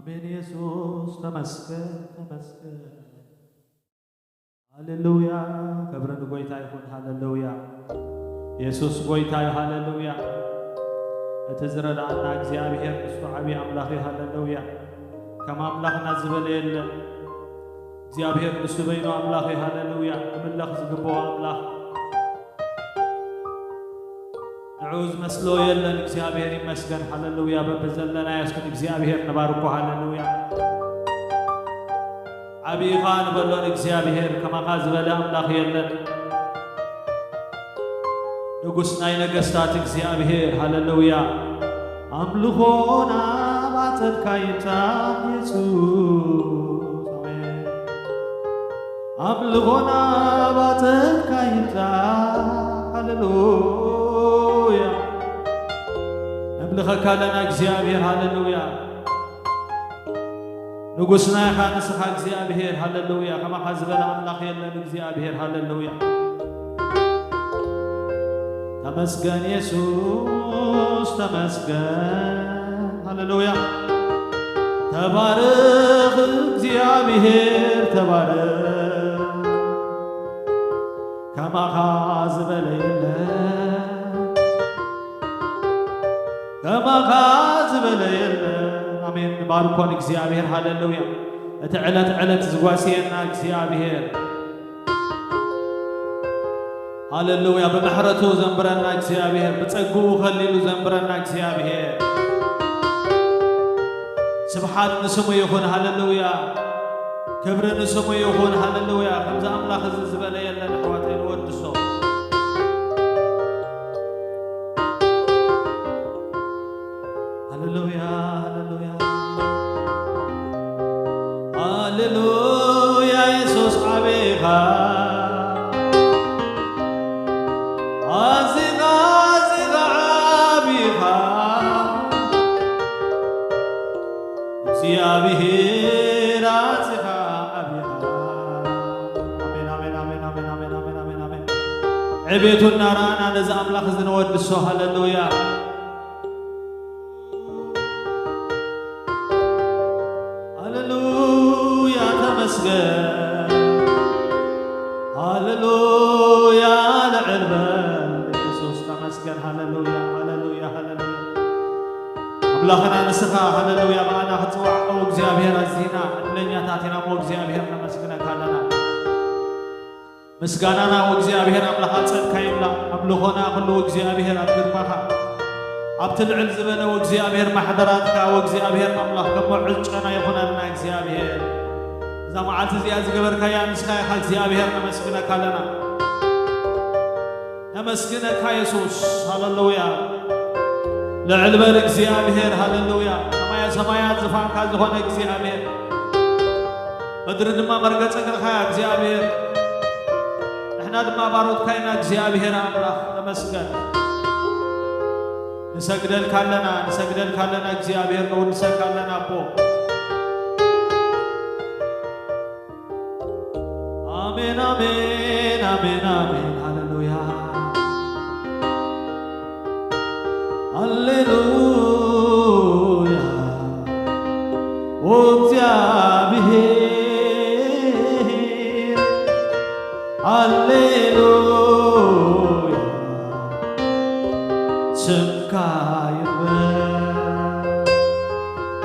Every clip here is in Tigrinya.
ኣሜን። የሱስ ተመስገን፣ ተመስገን። ሃሌሉያ። ክብሪ ንጎይታ ይኹን። ሃሌሉያ። የሱስ ጎይታ እዩ። ሃሌሉያ። እቲ ዝረድኣና እግዚኣብሔር ንሱ ዓብዪ ኣምላኽ እዩ። ሃሌሉያ። ከም ኣምላኽና ዝበለ የለን። እግዚኣብሔር ንሱ በይኑ ኣምላኽ እዩ። ሃሌሉያ። ክምለኽ ዝግብኦ ኣምላኽ። ንዕኡ ዝመስሎ የለን። እግዚኣብሔር ይመስገን። ሃሌሉያ። በብዘለናዮ እስኪ ንእግዚኣብሔር ንባርኮ። ሃሌሉያ። ዓብዪ ኢኻ ንበሎ ንእግዚኣብሔር፣ ከማኻ ዝበለ ኣምላኽ የለን። ንጉስ ናይ ነገስታት እግዚኣብሔር፣ ሃሌሉያ። ኣምልኾና ባጸድካ ይምጻእ የሱስ፣ ኣሜን። ኣምልኾና ባጸድካ ይምጻእ፣ ሃሌሉያ። ነምልኸካ ኣለና እግዚኣብሔር፣ ሃሌሉያ። ንጉስና ኢኻ ንስኻ እግዚኣብሔር፣ ሃሌሉያ። ከማኻ ዝበለ ኣምላኽ የለን እግዚኣብሔር፣ ሃሌሉያ። ተመስገን የሱስ፣ ተመስገን፣ ሃሌሉያ። ተባረኽ እግዚኣብሔር፣ ተባረኽ። ከማኻ ዝበለ የለን፣ ከማኻ ዝበለ የለን። ኣሜን። ንባርኮ ንእግዚኣብሔር፣ ሃሌሉያ። እቲ ዕለት ዕለት ዝጓስየና እግዚኣብሔር፣ ሃሌሉያ። ብምሕረቱ ዘንብረና እግዚኣብሔር፣ ብጸግኡ ከሊሉ ዘንብረና እግዚኣብሔር፣ ስብሓት ንስሙ ይኹን። ሃሌሉያ። ክብሪ ንስሙ ይኹን። ሃሌሉያ። ከምዚ ኣምላኽ እዚ ዝበለ የለን ኣሕዋተይ፣ ንወድሶ። ሃሌሉያ፣ ሃሌሉያ። ሃሌሉያ፣ የሱስ ዓቢኻ። ኣዚኻ፣ ኣዚኻ ዓቢኻ። እግዚኣብሔር ኣዚኻ ዓቢኻ። ኣሜን፣ ኣሜን፣ ኣሜን። ዕቤቱ እናረኣና ነዚ ኣምላኽ እዚ ነወድሶ። ሃሌሉያ፣ ሃሌሉያ፣ ተመስገን። ሃሌሉያ፣ ልዕል በል የሱስ፣ ተመስገን። ሃሌሉያ፣ ሃሌሉያ፣ ሃሌሉያ። ኣምላኽና ንስኻ፣ ሃሌሉያ፣ ብኣና ክትጽዋዕ፣ ኦ እግዚኣብሔር፣ ኣዚና ዕድለኛታት ኢና እሞ እግዚኣብሔር ነመስግነካ ኣለና። ምስጋናና ወእግዚኣብሔር ኣምላኽ ኣጸድካ ይብላ፣ ኣምልኾና ኩሉ ወእግዚኣብሔር ኣብ ግርማኻ፣ ኣብቲ ልዕል ዝበለ ወእግዚኣብሔር ማሕደራትካ ወእግዚኣብሔር ኣምላኽ ከም መዑዝ ጨና ይኹነልና። እግዚኣብሔር፣ እዛ መዓልቲ እዚኣ ዝገበርካያ ንስኻ ኢኻ እግዚኣብሔር፣ ነመስግነካ ኣለና። ነመስግነካ የሱስ። ሃሌሉያ። ልዕል በል እግዚኣብሔር። ሃሌሉያ። ሰማያ ሰማያት ዝፋንካ ዝኾነ እግዚኣብሔር፣ ምድሪ ድማ መርገጺ እግርኻ እግዚኣብሔር። ንሕና ድማ ባሮትካ ኢና እግዚኣብሔር ኣምላኽ። ተመስገን። ንሰግደልካ ኣለና፣ ንሰግደልካ ኣለና እግዚኣብሔር፣ ነውድሰካ ኣለና ኣቦ። ኣሜን፣ ኣሜን፣ ኣሜን፣ ኣሜን። ሃሌሉያ፣ ሃሌሉያ። ኦ እግዚኣብሔር፣ ሃሌሉያ። ስምካ ይኽበር።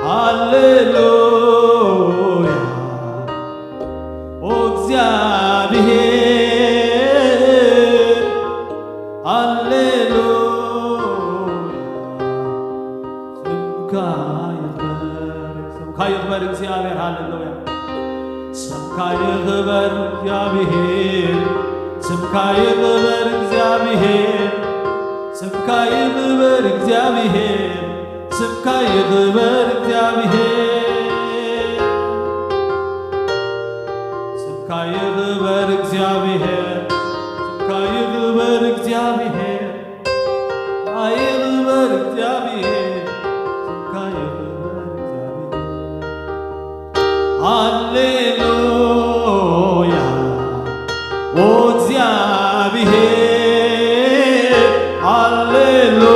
ሃሌሉያ። ኦ እግዚኣብሔር፣ ሃሌሉያ። ስምካ ይኽበር፣ ስምካ ይኽበር እግዚኣብሔር። ሃሌሉያ። ስምካ ይኽበር እግዚኣብሔር፣ ስምካ ይኽበር እግዚኣብሔር፣ ስምካ ይኽበር እግዚኣብሔር፣ ስምካ ይኽበር እግዚኣብሔር፣ ስምካ ይኽበር እግዚኣብሔር፣ ስምካ ይኽበር እግዚኣብሔር፣ ስምካ ይኽበር እግዚኣብሔር፣ ስምካ ይኽበር እግዚኣብሔር። ሃሌሉያ ኦ እግዚኣብሔር፣ ሃሌሉያ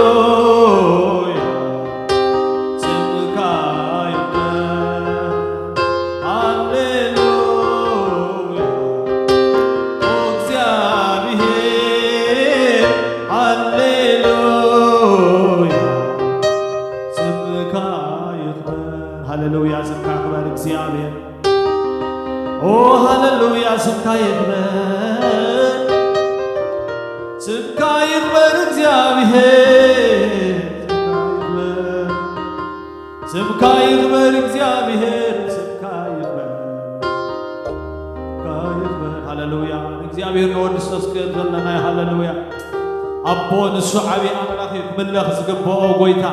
ስምካ ይኽበር። ስምካ ይኽበር፣ ስምካ ይኽበር እግዚኣብሔር፣ ስምካ ይኽበር፣ ስምካ ይኽበር እግዚኣብሔር፣ ስምካ ይኽበር፣ ስምካ ይኽበር። ሃሌሉያ። ንእግዚኣብሔር ነወድሶ እስከ ዘለና። ሃሌሉያ። ኣቦ፣ ንሱ ዓብዪ ኣምላኽ እዩ፣ ክምለኽ ዝግብኦ ጎይታ።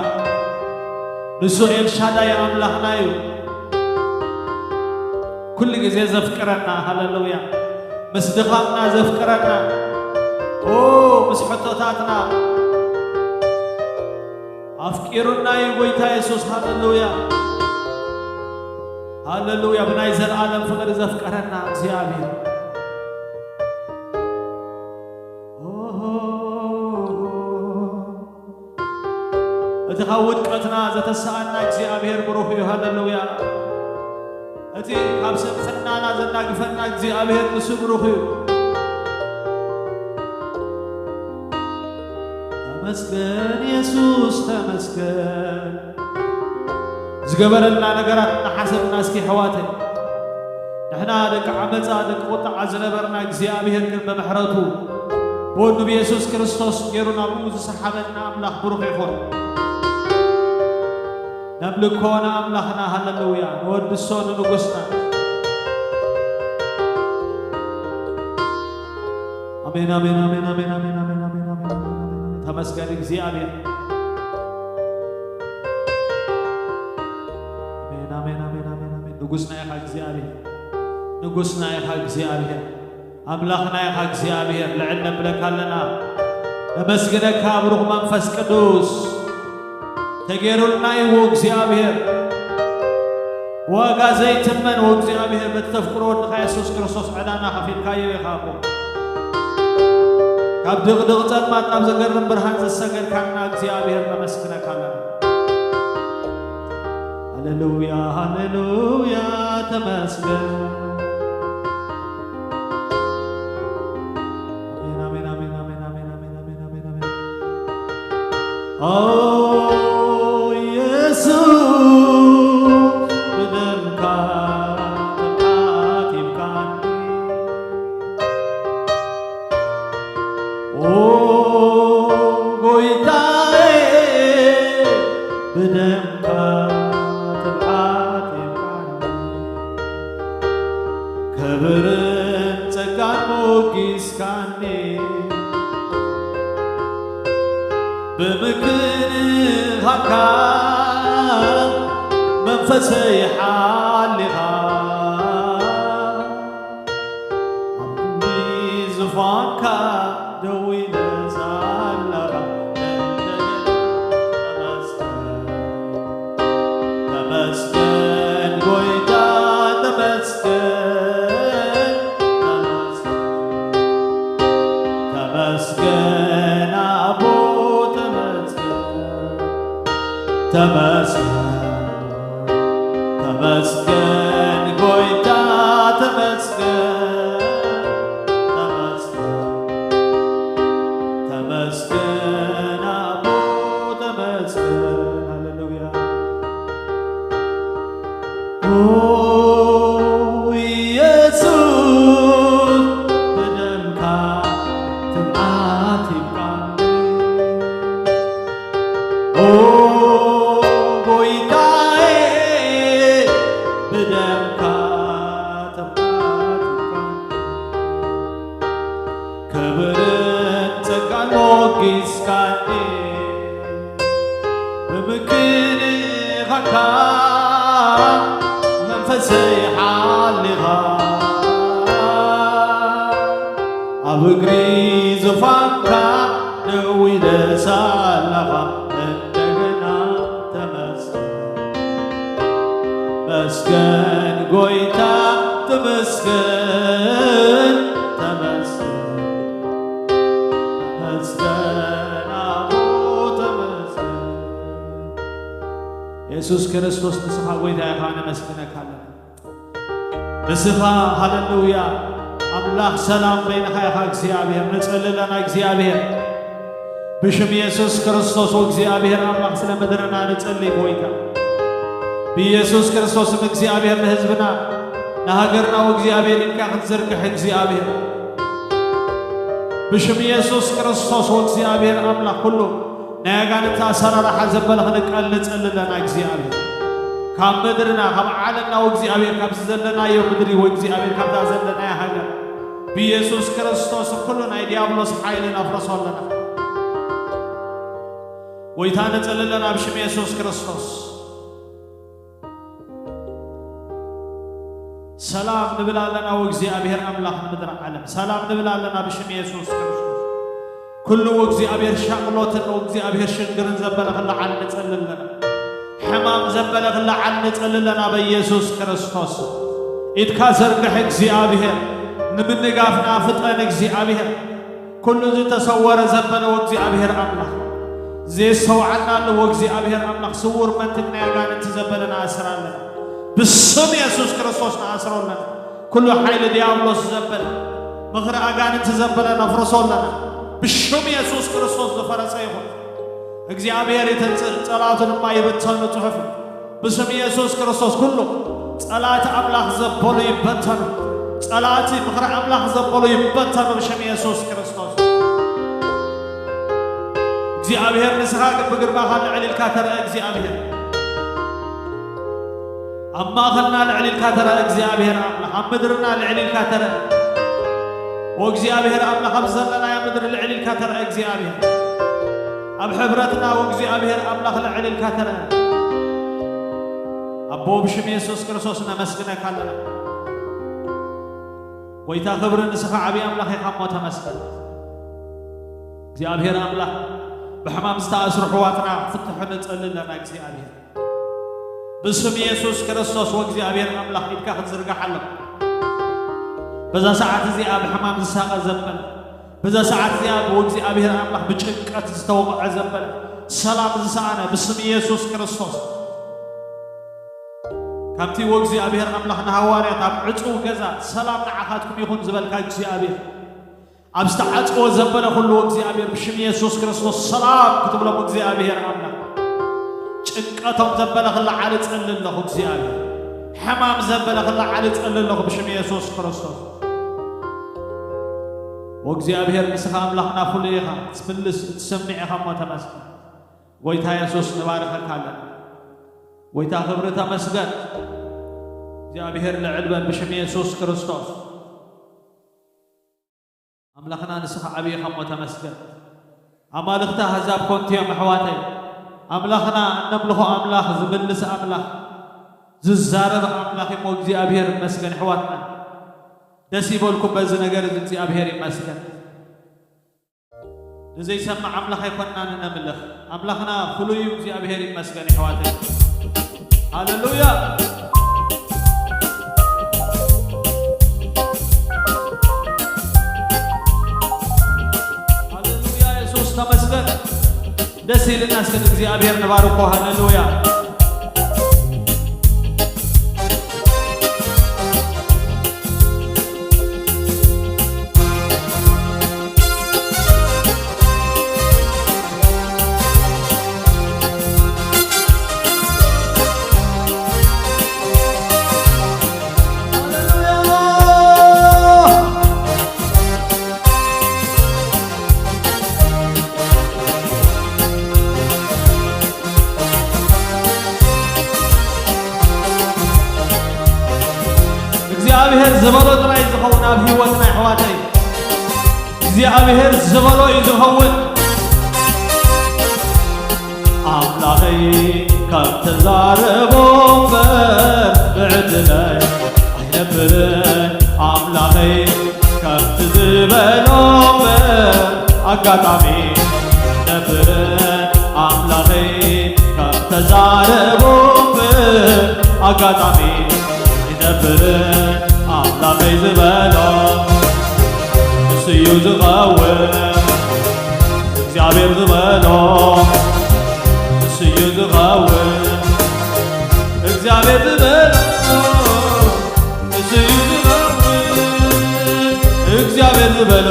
ንሱ ኤልሻዳይ ኣምላኽና እዩ። ኩሉ ግዜ ዘፍቅረና። ሃሌሉያ። ምስ ድኻምና ዘፍቅረና። ኦ፣ ምስ ሕቶታትና ኣፍቂሩና እዩ ጎይታ የሱስ። ሃሌሉያ። ሃሌሉያ። ብናይ ዘለኣለም ፍቕሪ ዘፍቀረና እግዚኣብሔር። ኦሆ። እቲ ካብ ውድቀትና ዘተስኣና እግዚኣብሔር ብሩኽ እዩ። ሃሌሉያ። እቲ ካብ ስንፍናና ዘናግፈና እግዚኣብሔር ንሱ ብሩኽ እዩ። ተመስገን የሱስ፣ ተመስገን። ዝገበረልና ነገራት እናሓሰብና እስኪ ኣሕዋተይ፣ ንሕና ደቂ ዓመፃ፣ ደቂ ቁጥዓ ዝነበርና እግዚኣብሔር ግን ብምሕረቱ ብወዱ ብየሱስ ክርስቶስ ገይሩ ናብኡ ዝሰሓበና ኣምላኽ ብሩኽ ይኹን። ነምልኮ ንኣምላኽና፣ ሃሌሉያ፣ ንወድሶ ንንጉስና። ኣሜን፣ ኣሜን፣ ኣሜን። ተመስገን እግዚኣብሔር። ኣሜን፣ ኣሜን፣ ኣሜን፣ ኣሜን፣ ኣሜን። ንጉስና ኢኻ እግዚኣብሔር፣ ንጉስና ኢኻ እግዚኣብሔር፣ ኣምላኽና ኢኻ እግዚኣብሔር። ልዕል ነብለካ ኣለና፣ ነመስግነካ ብሩኽ መንፈስ ቅዱስ። ተገይሩልና እዩ እግዚኣብሔር፣ ዋጋ ዘይትመን እግዚኣብሔር፣ በቲ ተፍቅሮ ወድኻ የሱስ ክርስቶስ ዕዳና ከፊልካዮ ኢኻ እኮ። ካብ ድቕድቕ ጸልማት ናብ ዘገርም ብርሃን ዘሰገድካና እግዚኣብሔር ነመስግነካ ኣለና። ሃሌሉያ፣ ሃሌሉያ፣ ተመስገን። ኣሜን፣ ኣሜን፣ ኣሜን። ኦ የሱስ፣ ብደምካ ጥምቀት ሂብካኒ። ኦ ጎይታዬ፣ ብደምካ ጥምቀት ሂብካኒ። ክብርን ጸጋን ሞጊስካኒ። ብምክንኻንካ መንፈሰይ ሓሊኻ፣ ኣብ ክንዲ ዙፋንካ ደው ኢለ ሳለኻ፣ እንደገና ተመስገን። ተመስገን ጎይታ፣ ተመስገን፣ ተመስገን፣ ተመስገን ኣቦ፣ ተመስገን፣ ተመስገን፣ ተመስገን ጎይታ፣ ተመስገን፣ ተመስገን፣ ተመስገን ኣቦ፣ ተመስገን። ሃሌሉያ። ኦ ኢየሱስ፣ ብደምካ ትምዓት ይብቃኒ። ኦ ጎይታዬ፣ ብደምካ ትምዓት ይብቃኒ። ክብርን ጸጋን ሞጊስካኒ፣ ብምክንኻንካ መንፈሰይ ሓሊኻ፣ ኣብ እግሪ ዙፋንካ ደው ኢለ ሳለኻ፣ እንደገና ተመስገን። መስገን ጎይታ፣ ተመስገን፣ ተመስገን፣ ተመስገን ኣቦ፣ ተመስገን። የሱስ ክርስቶስ፣ ንስኻ ጎይታ ኢኻ፣ ነመስግነካ ኣለና። ንስኻ፣ ሃሌሉያ፣ ኣምላኽ ሰላም በይንኻ ኢኻ እግዚኣብሔር። ንጸሊ ኣለና እግዚኣብሔር። ብሽም የሱስ ክርስቶስ፣ ወእግዚኣብሔር ኣምላኽ፣ ስለ ምድርና ንጸሊ ጎይታ። ብየሱስ ክርስቶስ ስም እግዚኣብሔር ንህዝብና ንሃገርና ወእግዚኣብሔር ኢድካ ክትዝርግሕ እግዚኣብሔር ብሽም የሱስ ክርስቶስ ወእግዚኣብሔር ኣምላኽ ኩሉ ናይ ኣጋንንት ኣሰራርሓ ዘበለ ክንቃል ንጸሊ ኣለና እግዚኣብሔር ካብ ምድርና ካብ ዓለምና ወእግዚኣብሔር ካብዚ ዘለናዮ ምድሪ ወእግዚኣብሔር ካብዛ ዘለናዮ ሃገር ብየሱስ ክርስቶስ ኩሉ ናይ ዲያብሎስ ሓይሊ ነፍርሶ ኣለና። ጎይታ ንጸሊ ኣለና ብሽም የሱስ ክርስቶስ። ሰላም ንብል ኣለና ወእግዚኣብሔር ኣምላኽ ንምድሪ ዓለም ሰላም ንብል ኣለና ብሽም የሱስ ክርስቶስ። ኩሉ ወእግዚኣብሔር ሻቕሎትን ወእግዚኣብሔር ሽግርን ዘበለ ክለዓል ንጸሊ ኣለና። ሕማም ዘበለ ክለዓል ንጸሊ ኣለና በኢየሱስ ክርስቶስ። ኢድካ ዘርግሕ እግዚኣብሔር ንምንጋፍና ፍጠን እግዚኣብሔር። ኩሉ ዝተሰወረ ዘበለ ወእግዚኣብሔር ኣምላኽ ዘየስተውዓልና ኣሎ ወእግዚኣብሔር ኣምላኽ ስውር መንትግ ናይ ኣጋንንቲ ዘበለ ንኣስር ኣለና። ብስም የሱስ ክርስቶስ ንኣስሮ ኣለና። ኩሉ ሓይሊ ዲያብሎስ ዘበለ ምኽሪ ኣጋንንቲ ዘበለ ነፍርሶ ኣለና። ብሽም የሱስ ክርስቶስ ዝፈረሰ ይኹን። እግዚኣብሔር ይተንጽእ፣ ጸላእቱ ድማ ይብተኑ ጽሑፍ እዩ። ብስም የሱስ ክርስቶስ ኩሉ ጸላእቲ ኣምላኽ ዘበሉ ይበተኑ። ጸላእቲ ምኽሪ ኣምላኽ ዘበሉ ይበተኑ ብሽም የሱስ ክርስቶስ። እግዚኣብሔር ንስኻ ግን ብግርማኻ ልዕል ኢልካ ተረአ እግዚኣብሔር። ኣብ ማእኸልና ልዕል ኢልካ ተረአ እግዚኣብሔር ኣምላኽ፣ ኣብ ምድርና ልዕል ኢልካ ተረአ። ወእግዚኣብሔር ኣምላኽ ኣብ ዘለናዮ ምድሪ ልዕል ኢልካ ተረአ እግዚኣብሔር። ኣብ ሕብረትና ወእግዚኣብሔር ኣምላኽ ልዕል ኢልካ ተረአ። ኣቦ ብሽም የሱስ ክርስቶስ ነመስግነካ ኣለና። ጎይታ ክብሪ ንስኻ ዓብዪ ኣምላኽ ኢኻ እሞ ተመስገን። እግዚኣብሔር ኣምላኽ ብሕማም ዝተኣስሩ ኣሕዋትና ፍትሑ ንጸሊ ኣለና እግዚኣብሔር። ብስም የሱስ ክርስቶስ ወእግዚኣብሔር ኣምላኽ ኢድካ ክትዝርጋሕ ኣለካ። በዛ ሰዓት እዚኣ ብሕማም ዝሳቐ ዘበለ፣ በዛ ሰዓት እዚኣ ብእግዚኣብሔር ኣምላኽ ብጭንቀት ዝተወቕዐ ዘበለ፣ ሰላም ዝሰኣነ ብስም የሱስ ክርስቶስ። ከምቲ ወእግዚኣብሔር ኣምላኽ ንሃዋርያት ኣብ ዕጹው ገዛ ሰላም ንዓኻትኩም ይኹን ዝበልካ እግዚኣብሔር፣ ኣብ ዝተዓጽወ ዘበለ ኩሉ እግዚኣብሔር ብሽም የሱስ ክርስቶስ ሰላም ክትብሎም እግዚኣብሔር ኣምላኽ። ጭንቀቶም ዘበለ ክለዓል እጸሊ ኣለኹ እግዚኣብሔር። ሕማም ዘበለ ክለዓል እጸሊ ኣለኹ ብሽም የሱስ ክርስቶስ። ወእግዚኣብሔር ንስኻ ኣምላኽና ፍሉይ ኢኻ፣ ትፍልስ እትሰምዕ ኢኻ እሞ ተመስገን። ጎይታ የሱስ ንባርኸካ ኣለና። ጎይታ ክብሪ ተመስገን። እግዚኣብሔር ልዕል በል ብሽም የሱስ ክርስቶስ። ኣምላኽና ንስኻ ዓብዪ ኢኻ እሞ ተመስገን። ኣማልኽቲ ኣህዛብ ኮንቱ እዮም ኣሕዋተይ። ኣምላኽና እነምልኾ ኣምላኽ ዝምልስ ኣምላኽ ዝዛረብ ኣምላኽ እሞ እግዚኣብሔር ይመስገን። ኣሕዋትና ደስ ይበልኩም በዚ ነገር እዚ እግዚኣብሔር ይመስገን። ንዘይሰምዕ ኣምላኽ ኣይኮንናን እነምልኽ። ኣምላኽና ፍሉይ እዩ። እግዚኣብሔር ይመስገን የሕዋተይ። ሃሌሉያ። ሃሌሉያ የሱስ ተመስገን። ደስ ኢልና እስከ እግዚኣብሔር ንባርኮ። ሃሌሉያ። እግዚኣብሔር ዝበሎ ጥራይ ዝኸውን ኣብ ህይወትና ኣሕዋተይ እግዚኣብሔር ዝበሎ እዩ ዝኸውን። ኣምላኸይ ካብ ተዛረቦ እምበር ብዕድለይ ኣይነብርን። ኣምላኸይ ከምቲ ዝበሎ እምበር ኣጋጣሚ ኣይነብርን። ኣምላኸይ ካብ ተዛረቦ እምበር ኣጋጣሚ ኣይነብርን። ኣምላኸይ ዝበሎ ንሱ እዩ ዝኸውን። እግዚኣብሔር ዝበሎ ንሱ እዩ ዝኸውን። እግዚኣብሔር ዝበሎ ንሱ እዩ ዝኸውን። እግዚኣብሔር ዝበሎ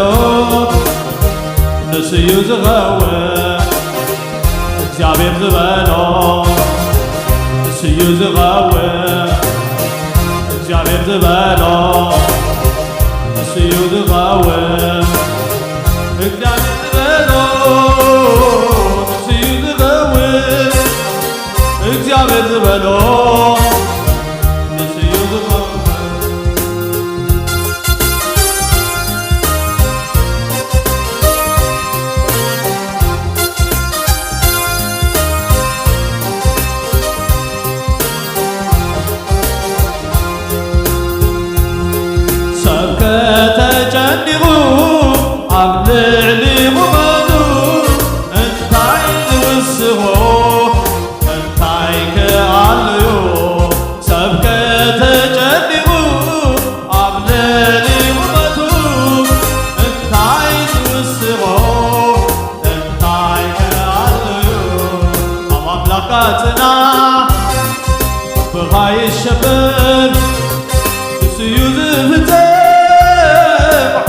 ንሱ እዩ ዝኸውን። እግዚኣብሔር ዝበሎ ንሱ እዩ ዝኸውን። እግዚኣብሔር ዝበሎ ንሱ እዩ ዝኸውን። እግዚኣብሔር ዝበሎ ንሱ እዩ ዝኸውን። እግዚኣብሔር ዝበሎ ንሱ እዩ ዝኸውን። ሰብ ከተጨኒቑ ኣብ ልዕሊ ቁመቱ እንታይ ዝውስኾ? እንታይ ከኣለዮ? ሰብ ከተጨኒቑ ኣብ ልዕሊ ቁመቱ እንታይ ዝውስኾ? እንታይ ከኣለዮ? ኣብ ኣምላኽካ ጽናሕ፣ ብኻ ይሸበር፣ ንሱ እዩ ዝፍጸም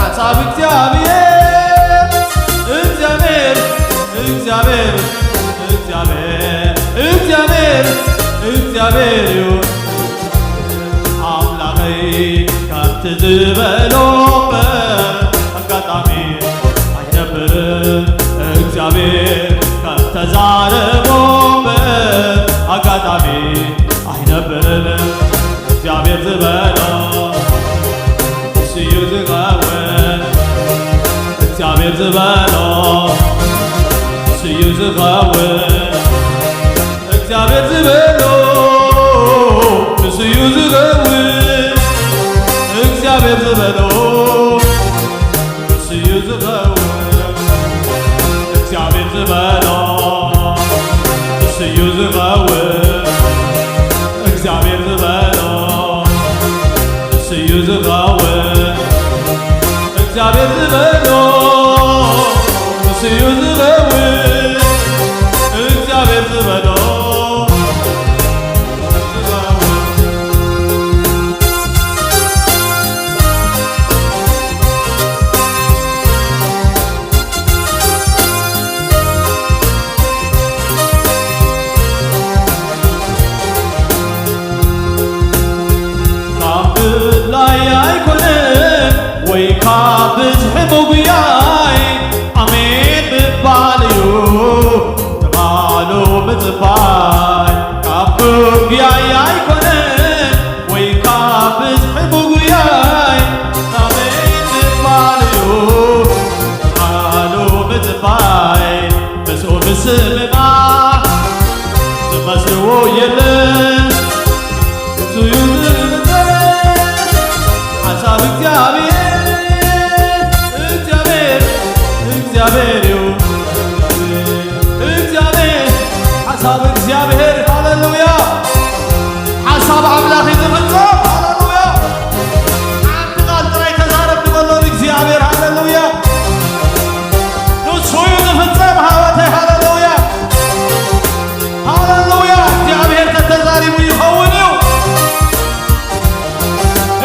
ሓሳብ እግዚኣብሔር። እግዚኣብሔር፣ እግዚኣብሔር፣ እግዚኣብሔር፣ እግዚኣብሔር እዩ ኣምላኸይ። ከምቲ ዝበሎ እምበር ኣጋጣሚ ኣይነብርን። እግዚኣብሔር ከም ተዛረቦ እምበር ኣጋጣሚ ኣይነብርን። እግዚኣብሔር ዝበሎ ንሱ እዩ ዝኸውን። እግዚኣብሔር ዝበሎ ንሱ እዩ ዝኸውን። እግዚኣብሔር ዝበሎ ንሱ እዩ ዝኸውን። እግዚኣብሔር ዝበሎ ንሱ እዩ ዝኸውን። እግዚኣብሔር ዝበሎ ንሱ እዩ ዝኸውን። እግዚኣብሔር ዝበሎ ንሱ እዩ ዝኸውን። እግዚኣብሔር ዝበሎ ንሱ እዩ ዝኸውን። እግዚኣብሔር ዝበሎ ካብ ምድላይ ኣይኮነን ወይ ካብ ብዝሒ ምጉያይ፣ ኣሜን ምባል እዩ ንቓሉ ምጽባይ። ካብ ምጉያይ ኣይኮነን ወይ ካብ ብዝሒ ምጉያይ፣ ኣሜን ምባል እዩ ንቓሉ ምጽባይ። ምስኡ ምስምማዕ ዝመስልዎ የለን። ንሱ እዩ ዝፍጸም ሓሳብ እግዚኣብሔር። እግዚኣብሔር፣ እግዚኣብሔር እዩ። እግዚኣብሔር፣ ሓሳብ እግዚኣብሔር። ሃሌሉያ። ሓሳብ ኣምላኽ እዩ ዝፍጸም። ሃሌሉያ። ሓንቲ ቃል ጥራይ ተዛረብ ንበሎ ንእግዚኣብሔር። ሃሌሉያ። ንሱ እዩ ዝፍጸም፣ ሃወተይ። ሃሌሉያ። ሃሌሉያ። እግዚኣብሔር ተተዛሪቡ ይኸውን እዩ።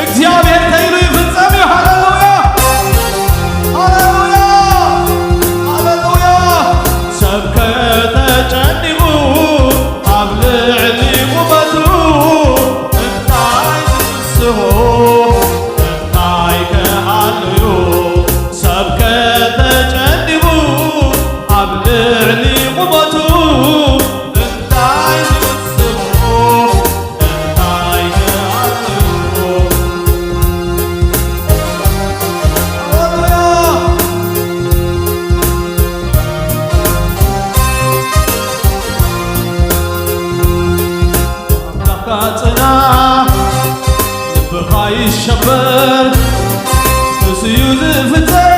እግዚኣብሔር ተይሉ ይፍጸም እዩ። ሃሌሉያ። ሃሌሉያ። ሃሌሉያ። ሰብ ከተጨኒቑ ኣብ ልዕሊ ቁመቱ እንታይ ዝስሆ እንታይ ከሃልዩ? ሰብ ከተጨኒቑ ኣብ ልዕሊ ቁመቱ እንታይ ዝስሆ እንታይ ከሃልዩ? ሃሌሉያ። ኣምላኽካ ጽናሕ፣ ልብኻ ይሸበር፣ ንሱ እዩ ዝፍጸም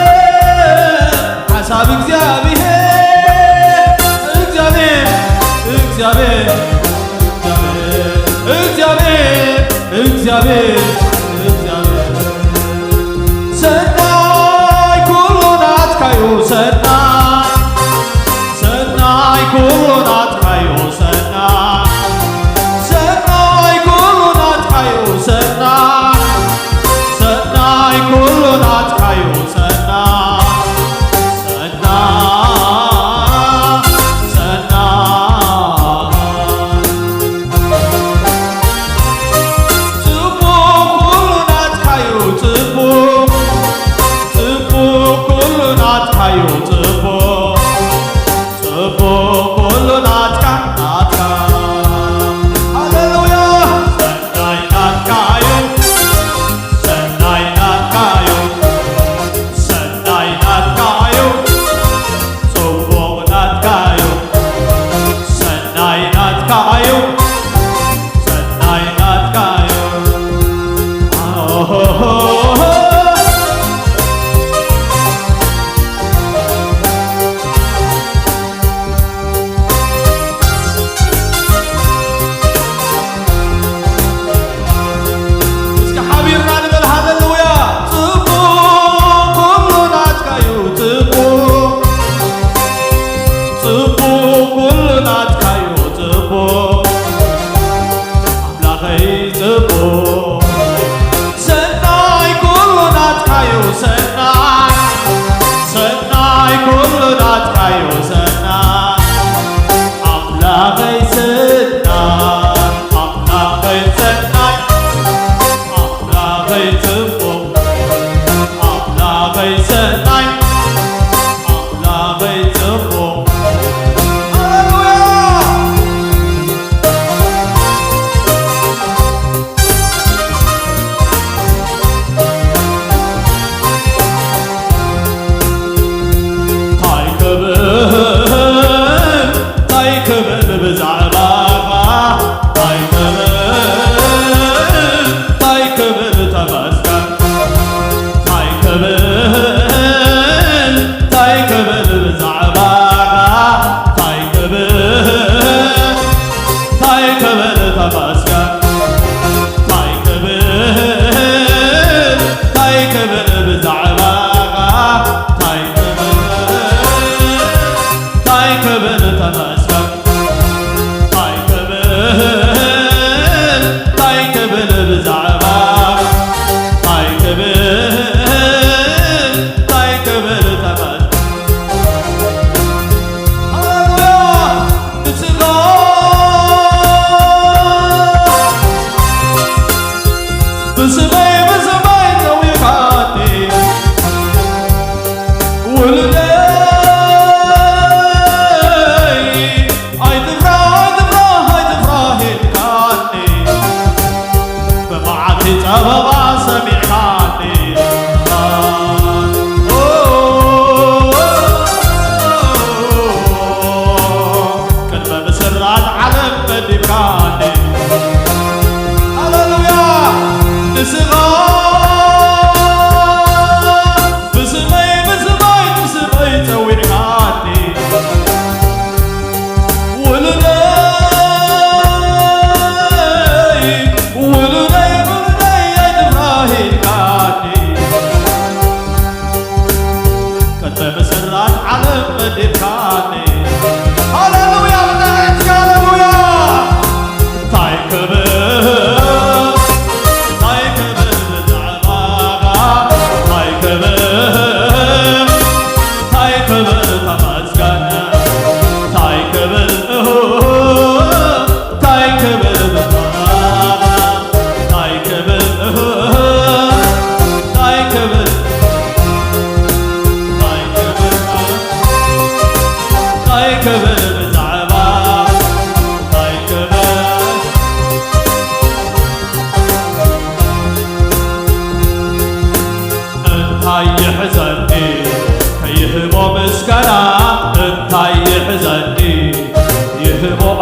ሓሳብ እግዚኣብሔር። እግዚኣብሔር፣ እግዚኣብሔር፣ እግዚኣብሔር፣ እግዚኣብሔር፣ እግዚኣብሔር። ሰናይ ኩሉ ናትካዩ ሰናይ፣ ሰናይ ኩሉ ናትካዩ ሰናይ፣ ሰናይ ኩሉ ናትካዩ ሰናይ፣ ሰናይ ኩሉ ናትካዩ ሰናይ፣ ሰናይ፣ ሰናይ። ጽቡቕ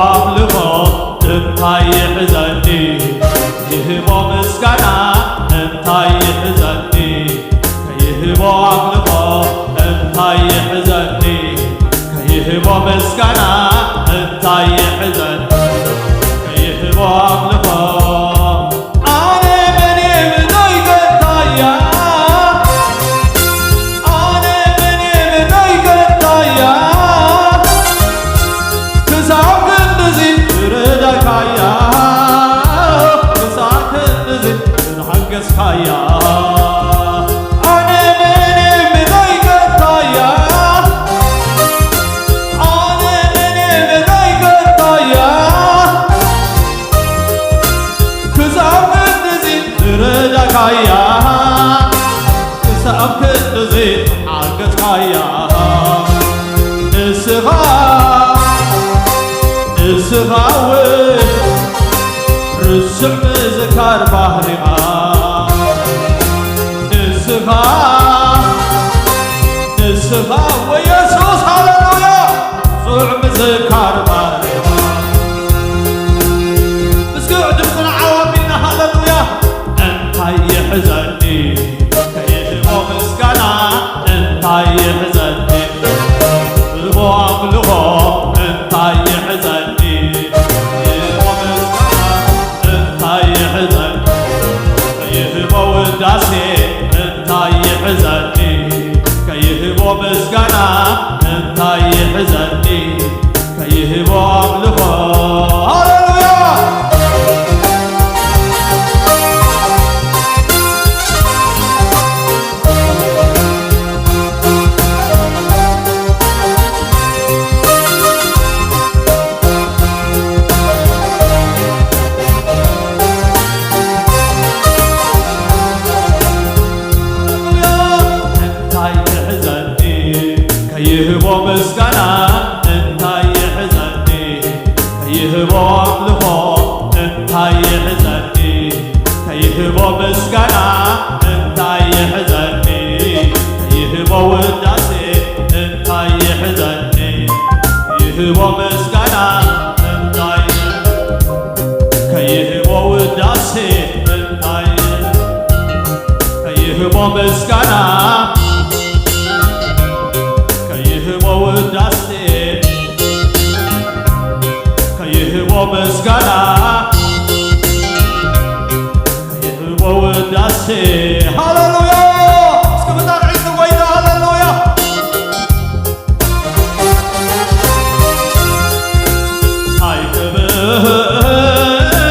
ኣምልኾ እንታይ ይሕዘኒ? ይህቦ ምስጋና እንታይ ይሕዘኒ? ከይህቦ ኣምልኾ እንታይ ይሕዘኒ? ከይህቦ ምስጋና እንታይ ይሕዘኒ? ከይህቦ ኣምልኾ ኣነ መን እየ ብዘይ ገንታያ? ኣነ መን እየ ብዘይ ገንታያ? ክሳብ ክንድዚ ዝረዳእካያ፣ ክሳብ ክንድዚ ዝሓገዝካያ። ኣነ መን እየ ብዘይ ገንታያ? ኣነ መን እየ ብዘይ ገንታያ? ክሳብ ክንድዚ ዝረዳእካያ፣ ክሳብ ክንድዚ ሓገዝካያ። ንስኻ፣ ንስኻ እውን ርሱዕ ምዝካር ባህሪኻ። ንስኻ፣ ንስኻ ወየሱስ፣ ሃሌሉያ፣ ርሱዕ ምዝካር ባህሪኻ። እስኪ ድምፅና ዓው ኣቢልና ሃሌሉያ። እንታይ ይሕዘኒ ከይህቦ ምስጋና፣ እንታይ ይሕዘኒ ህቦ ኣምልኾ፣ እንታይ ይሕዘኒ ህቦ ምስጋና፣ እንታይ ይሕዘኒ ከይህቦ ውዳሴ፣ እንታይ ይሕዘኒ ከይህቦ ምስጋና፣ እንታይ ይሕዘኒ ከይህቦ ኣምልኾ። ሃሌሉያ። እንታይ ይሕዘኒ ከይህቦ ምስጋና፣ እንታይ ይሕዘኒ ከይህቦ ኣምልኾ፣ እንታይ ይሕዘኒ ከይህቦ ምስጋና፣ እንታይ ይሕዘኒ ከይህቦ ውዳሴ፣ እንታይ ይሕዘኒ ከይህቦ ምስጋና፣ እንታይ ከይህቦ ውዳሴ፣ እንታይ ከይህቦ ምስጋና፣ ከይህቦ ውዳሴ፣ ከይህቦ ምስጋና፣ ከይህቦ ውዳሴ። ሃሌሉያ! እስኪ ብጣዕሚ ንጎይታ ሃሌሉያ! እንታይ ክብል፣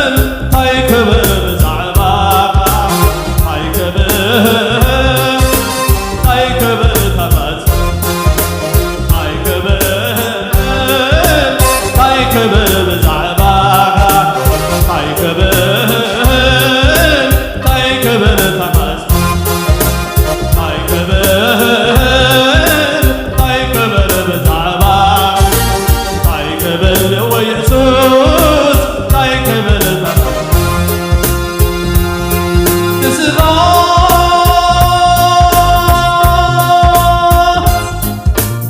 እንታይ ክብል ብዛዕባኻ? እንታይ ክብል፣ እንታይ ክብል ተፈጽ-? እንታይ ክብል፣ እንታይ ክብል ብዛዕባኻ? እንታይ ክብል፣ እንታይ ክብል ተፈጽ-? እንታይ ክብል፣ እንታይ ክብል ብዛዕባ፣ እንታይ ክብል ወየሱስ፣ እንታይ ክብል ብስኻ፣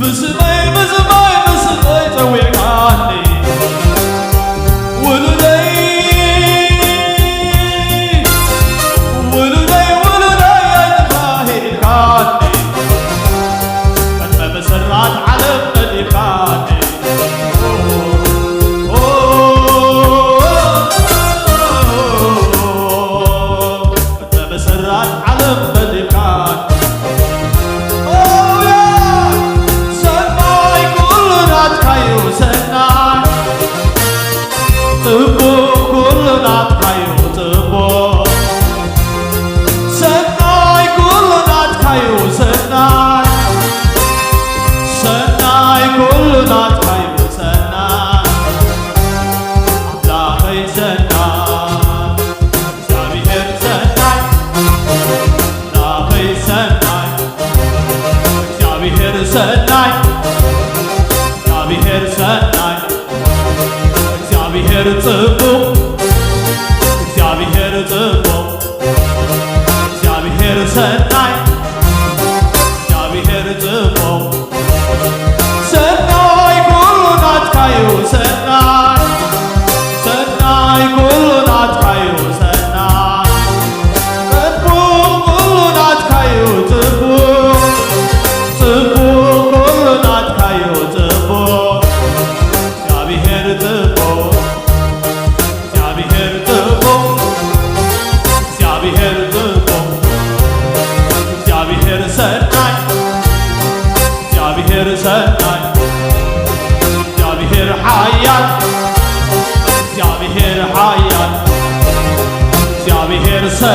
ብስመይ፣ ብስመይ፣ ብስመይ ጸዊዕካኒ። ውሉደይ፣ ውሉደይ፣ ውሉደይ ኣይጥፋእ ኢልካኒ፣ ቅድመ መሰራት ዓለም መዲብካኒ። ቅድመ መሰራት ዓለም መዲብካኒ። ሃሌሉያ! ሰናይ ኩሉ ናትካዩ ሰናይ፣ ጽቡቕ ኩሉ ናትካዩ ጽቡቕ። ሰናይ ኩሉ ናትካዩ ሰናይ፣ ሰናይ ኩሉ ናትካዩ ሰናይ። ኣምላኸይ ሰናይ፣ እግዚኣብሔር ሰናይ፣ ኣምላኸይ ሰናይ፣ እግዚኣብሔር ሰናይ፣ እግዚኣብሔር ሰናይ፣ እግዚኣብሔር ጽቡቕ፣ እግዚኣብሔር ጽቡቕ፣ እግዚኣብሔር ሰናይ፣ እግዚኣብሔር ጽቡቕ። ሰናይ ኩሉ ናትካዩ ሰናይ፣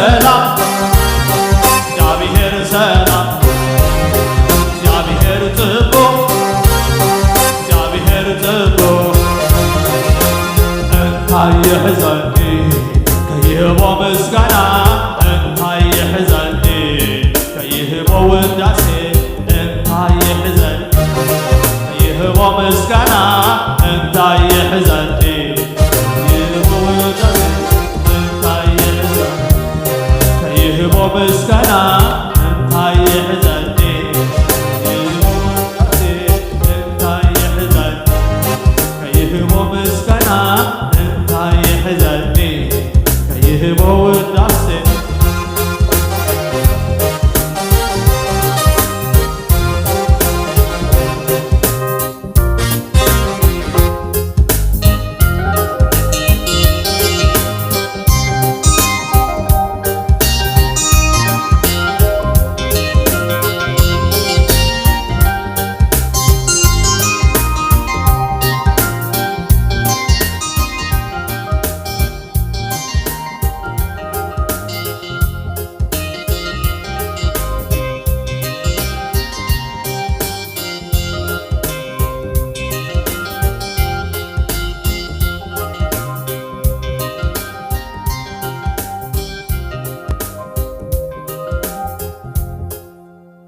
ሰላም፣ እግዚኣብሔር ሰላም፣ እግዚኣብሔር ጽቡቕ፣ እግዚኣብሔር ጽቡቕ። እንታይ ይሕዘኒ ከይህቦ ምስጋና፣ እንታይ ይሕዘኒ ከይህቦ ውዳሴ፣ እንታይ ይሕዘኒ ከይህቦ ምስጋና፣ እንታይ ይሕዘኒ ከይህቦ ውዳሴ፣ እንታይ ይሕዘኒ ከይህቦ ምስጋና፣ እንታይ ይሕዘኒ ከይህቦ ውዳሴ፣ እንታይ ይሕዘኒ ከይህቦ ምስጋና፣ እንታይ ይሕዘኒ ከይህቦ ውዳሴ።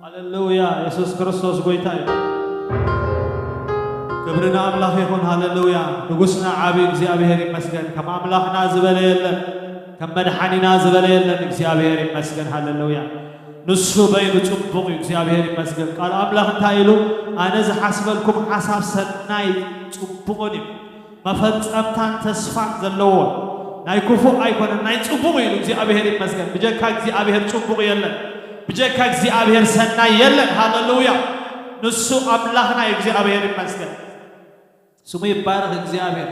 ሃሌሉያ፣ የሱስ ክርስቶስ ጎይታ እዩ። ክብሪ ንኣምላኽ ይኹን። ሃሌሉያ፣ ንጉስና ዓቢ እግዚኣብሔር ይመስገን። ከም ኣምላኽና ዝበለ የለን፣ ከም መድሓኒና ዝበለ የለን። እግዚኣብሔር ይመስገን። ሃሌሉያ፣ ንሱ በይኑ ጽቡቕ እዩ። እግዚኣብሔር ይመስገን። ቃል ኣምላኽ እንታይ ኢሉ? ኣነ ዝሓስበልኩም ሓሳብ ሰናይ ጽቡቕን እዩ፣ መፈጸምታን ተስፋን ዘለዎ፣ ናይ ክፉእ ኣይኮነን፣ ናይ ጽቡቕ እዩ። እግዚኣብሔር ይመስገን። ብጀካ እግዚኣብሔር ጽቡቕ የለን። ብጀካ እግዚኣብሔር ሰናይ የለን። ሃሌሉያ። ንሱ ኣምላኽና እዩ። እግዚኣብሔር ይመስገን። ስሙ ይባረኽ እግዚኣብሔር።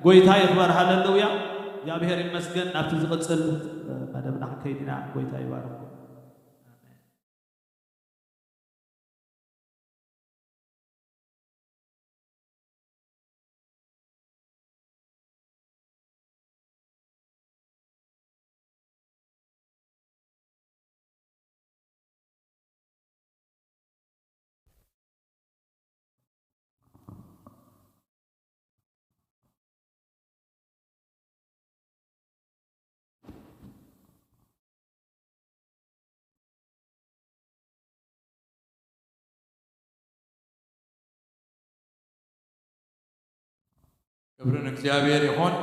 ጎይታ ይኽበር። ሃሌሉያ። እግዚኣብሔር ይመስገን። ናብቲ ዝቕጽል መደብና ክንከይድ ኢና። ጎይታ ይባርኽ። ክብሪ ንእግዚኣብሔር ይኹን።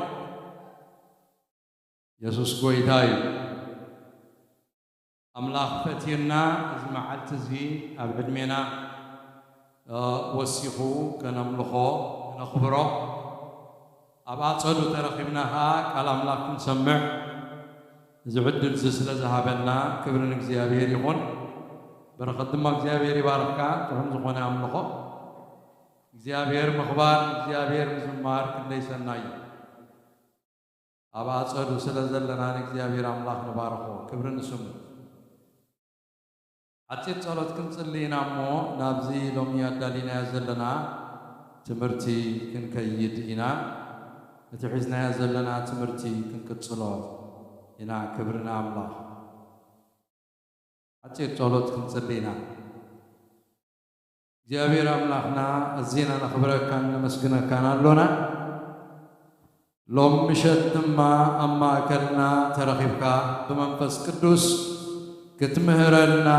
የሱስ ጎይታ እዩ። ኣምላኽ ፈትዩና፣ እዚ መዓልቲ እዚ ኣብ ዕድሜና፣ እ፣ ወሲኹ ከነምልኾ፣ ከነኽብሮ፣ ኣብ ኣጸዱ ተረኺብና ኸኣ ቃል ኣምላኽ ክንሰምዕ እዚ ዕድል እዚ ስለ ዝሃበና ክብሪ ንእግዚኣብሔር ይኹን። በረኸት ድማ እግዚኣብሔር ይባርኽካ። ጥዑም ዝኾነ ኣምልኾ እግዚኣብሔር ምኽባር፣ እግዚኣብሔር ምዝማር ክንደይ ሰናይ እዩ። ኣብ ኣጸዱ ስለ ዘለና ንእግዚኣብሔር ኣምላኽ ንባርኾ። ክብሪ ንስሙ። ሓጺር ጸሎት ክንጽሊ ኢና እሞ ናብዚ ሎሚ ኣዳሊናዮ ዘለና ትምህርቲ ክንከይድ ኢና። እቲ ሒዝናዮ ዘለና ትምህርቲ ክንቅጽሎ ኢና። ክብሪ ንኣምላኽ። ሓጺር ጸሎት ክንጽሊ ኢና። እግዚኣብሔር ኣምላኽና፣ ኣዚና ነኽብረካን ነመስግነካን ኣሎና። ሎም ምሸት ድማ ኣብ ማእከልና ተረኺብካ ብመንፈስ ቅዱስ ክትምህረና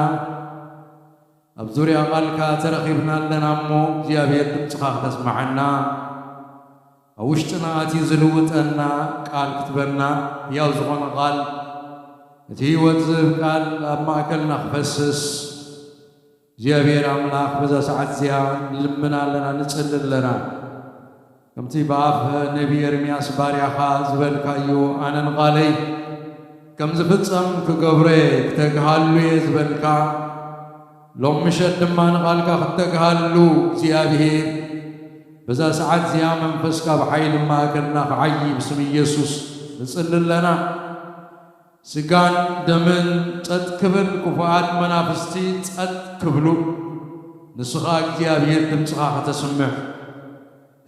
ኣብ ዙርያ ቓልካ ተረኺብና ኣለና እሞ፣ እግዚኣብሔር ድምጽኻ ክተስምዓና፣ ኣብ ውሽጥና ኣትዩ ዝልውጠና ቃል ክትበና፣ ሕያው ዝኾነ ቃል፣ እቲ ህይወት ዝህብ ቃል ኣብ ማእከልና ክፈስስ፣ እግዚኣብሔር ኣምላኽ፣ በዛ ሰዓት እዚኣ ንልምን ኣለና፣ ንጽሊ ኣለና። ከምቲ ብኣፍ ነቢ ኤርምያስ ባርያኻ ዝበልካዮ፣ ኣነን ቓለይ ከም ዝፍጸም ክገብሮ እየ፣ ክተግሃሉ እየ ዝበልካ፣ ሎም ምሸት ድማ ንቓልካ ክተግሃሉ፣ እግዚኣብሔር፣ በዛ ሰዓት እዚኣ መንፈስካ ብሓይሊ ማእከልና ክዓዪ ብስም ኢየሱስ ንጽሊ ኣለና። ስጋን ደምን ጸጥ ክብል፣ ክፉኣት መናፍስቲ ጸጥ ክብሉ፣ ንስኻ እግዚኣብሔር ድምጽኻ ከተስምዕ፣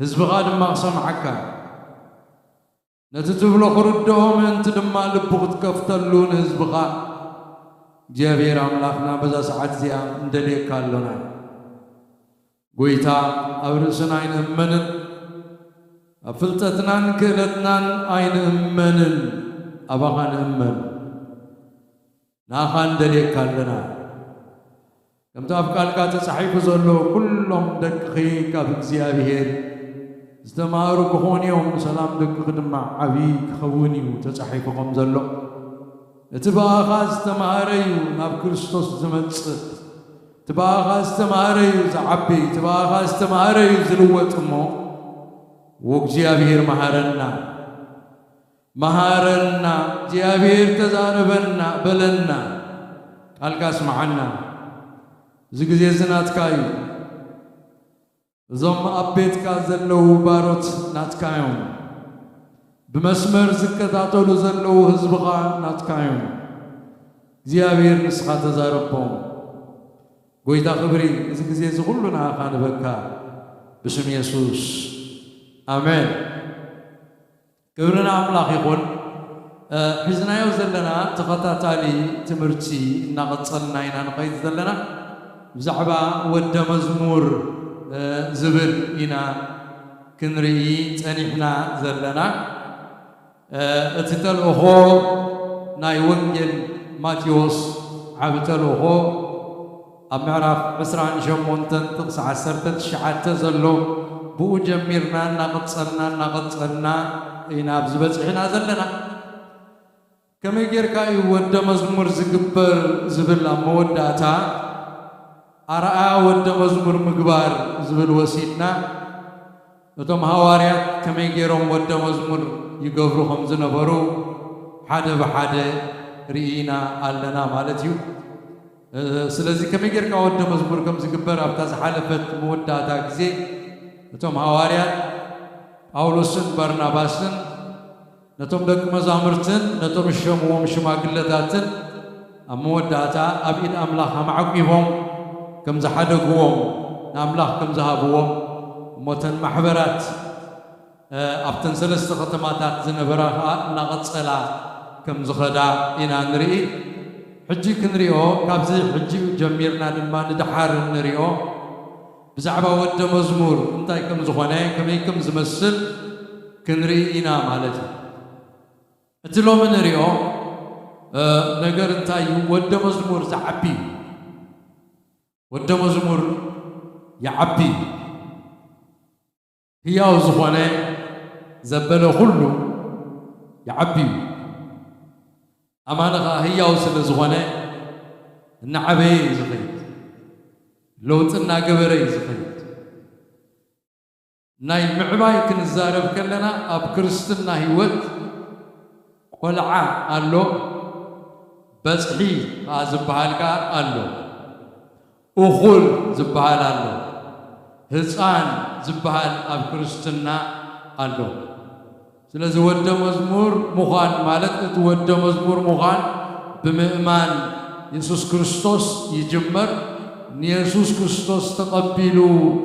ህዝብኻ ድማ ክሰምዓካ። ነቲ ትብሎ ክርድኦ ምእንቲ ድማ ልቡ ክትከፍተሉ ንህዝብኻ እግዚኣብሔር ኣምላኽና በዛ ሰዓት እዚኣ እንደልየካ ኣሎና። ጎይታ፣ ኣብ ርእስና ኣይንእመንን፣ ኣብ ፍልጠትናን ክእለትናን ኣይንእመንን፣ ኣባኻ ንእመን። ንኣኻ እንደልየካ ኣለና። ከምቲ ኣብ ቃልካ ተጻሒፉ ዘሎ፣ ኩሎም ደቅኺ ካብ እግዚኣብሔር ዝተማሃሩ ክኾኑ እዮም፣ ሰላም ደቅኺ ድማ ዓብዪ ክኸውን እዩ ተጻሒፉ ከም ዘሎ። እቲ ብኣኻ ዝተማሃረ እዩ ናብ ክርስቶስ ዝመጽእ፣ እቲ ብኣኻ ዝተማሃረ እዩ ዝዓቢ፣ እቲ ብኣኻ ዝተማሃረ እዩ ዝልወጥ። እሞ ወእግዚኣብሔር መሃረና፣ መሃረና፣ እግዚኣብሔር ተዛረበና፣ በለና፣ ቃልካ ስምዓና። እዚ ግዜ እዚ ናትካ እዩ። እዞም ኣብ ቤትካ ዘለዉ ባሮት ናትካ እዮም። ብመስመር ዝከታተሉ ዘለዉ ህዝብኻ ናትካ እዮም። እግዚኣብሔር ንስኻ ተዛረቦም። ጎይታ ክብሪ፣ እዚ ግዜ እዚ ኩሉ ንኣኻ ንበካ። ብስም የሱስ፣ ኣሜን። ክብሪ ንኣምላኽ ይኹን። እ፣ ሒዝናዮ ዘለና ተኸታታሊ ትምህርቲ እናቐጸልና ኢና ንኸይድ ዘለና። ብዛዕባ ወደ መዝሙር፣ እ፣ ዝብል ኢና ክንርኢ ጸኒሕና ዘለና። እ፣ እቲ ተልእኾ ናይ ወንጌል ማቴዎስ ዓቢ ተልእኾ ኣብ ምዕራፍ ዕስራን ሸሞንተን ጥቕሲ ዓሰርተ ትሽዓተ ዘሎ፣ ብኡ ጀሚርና እናቐጸልና፣ እናቐጸልና ኢና ኣብዚ በጺሕና ዘለና። ከመይ ጌርካ እዩ ወደ መዝሙር ዝግበር ዝብል ኣብ መወዳእታ፣ ኣርኣያ ወደ መዝሙር ምግባር ዝብል ወሲድና፣ እቶም ሃዋርያት ከመይ ገይሮም ወደ መዝሙር ይገብሩ ከም ዝነበሩ ሓደ ብሓደ ርኢና ኣለና ማለት እዩ። እ፣ ስለዚ ከመይ ጌርካ ወደ መዝሙር ከም ዝግበር ኣብታ ዝሓለፈት መወዳእታ ግዜ እቶም ሃዋርያት ጳውሎስን ባርናባስን ነቶም ደቂ መዛሙርትን ነቶም ዝሸምዎም ሽማግለታትን ኣብ መወዳእታ ኣብ ኢድ ኣምላኽ ኣማዕቂቦም ከም ዝሓደግዎም፣ ንኣምላኽ ከም ዝሃብዎም፣ እሞ እተን ማሕበራት፣ እ፣ ኣብተን ሰለስተ ከተማታት ዝነበራ ኸኣ እናቐጸላ ከም ዝኸዳ ኢና ንርኢ። ሕጂ ክንሪኦ፣ ካብዚ ሕጂ ጀሚርና ድማ ንደሓር እንሪኦ ብዛዕባ ወደ መዝሙር እንታይ ከም ዝኾነ፣ ከመይ ከም ዝመስል ክንርኢ ኢና ማለት እዩ። እቲ ሎሚ ንሪኦ፣ እ፣ ነገር እንታይ እዩ? ወደ መዝሙር ዝዓቢ እዩ። ወደ መዝሙር ይዓቢ እዩ። ህያው ዝኾነ ዘበለ ኩሉ ይዓቢ እዩ። ኣማኒ ኸኣ ህያው ስለ ዝኾነ እናዓበየ እዩ ዝኸይድ። ለውጢ እናገበረ እዩ ዝኸይድ። ናይ ምዕባይ ክንዛረብ ከለና ኣብ ክርስትና ህይወት ቆልዓ ኣሎ፣ በጽሒ ኸኣ ዝበሃል ከኣ ኣሎ። እኹል ዝበሃል ኣሎ፣ ህፃን ዝበሃል ኣብ ክርስትና ኣሎ። ስለዚ ወደ መዝሙር ምዃን ማለት እቲ ወደ መዝሙር ምዃን ብምእማን የሱስ ክርስቶስ ይጅመር። ንየሱስ ክርስቶስ ተቐቢሉ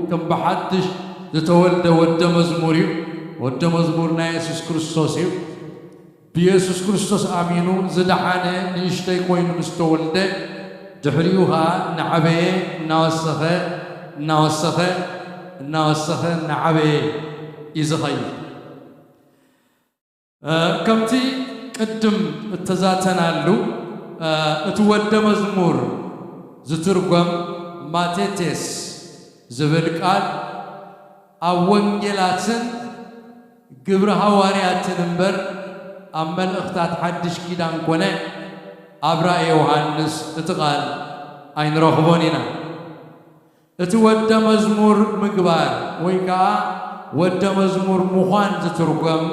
ከም ብሓድሽ ዝተወልደ ወደ መዝሙር እዩ። ወደ መዝሙር ናይ የሱስ ክርስቶስ እዩ። ብየሱስ ክርስቶስ ኣሚኑ ዝደሓነ ንእሽተይ ኮይኑ ምስ ተወልደ፣ ድሕሪኡ ኸኣ እናዓበየ፣ እናወሰኸ፣ እናወሰኸ፣ እናወሰኸ፣ እናዓበየ እዩ ዝኸይድ። እ፣ ከምቲ ቅድም እተዛተናሉ፣ እ፣ እቲ ወደ መዝሙር ዝትርጎም ማቴቴስ ዝብል ቃል ኣብ ወንጌላትን ግብሪ ሃዋርያትን እምበር ኣብ መልእኽታት ሓድሽ ኪዳን ኮነ ኣብ ራእየ ዮሃንስ እቲ ቃል ኣይንረኽቦን ኢና። እቲ ወደ መዝሙር ምግባር ወይ ከኣ ወደ መዝሙር ምዃን ዝትርጎም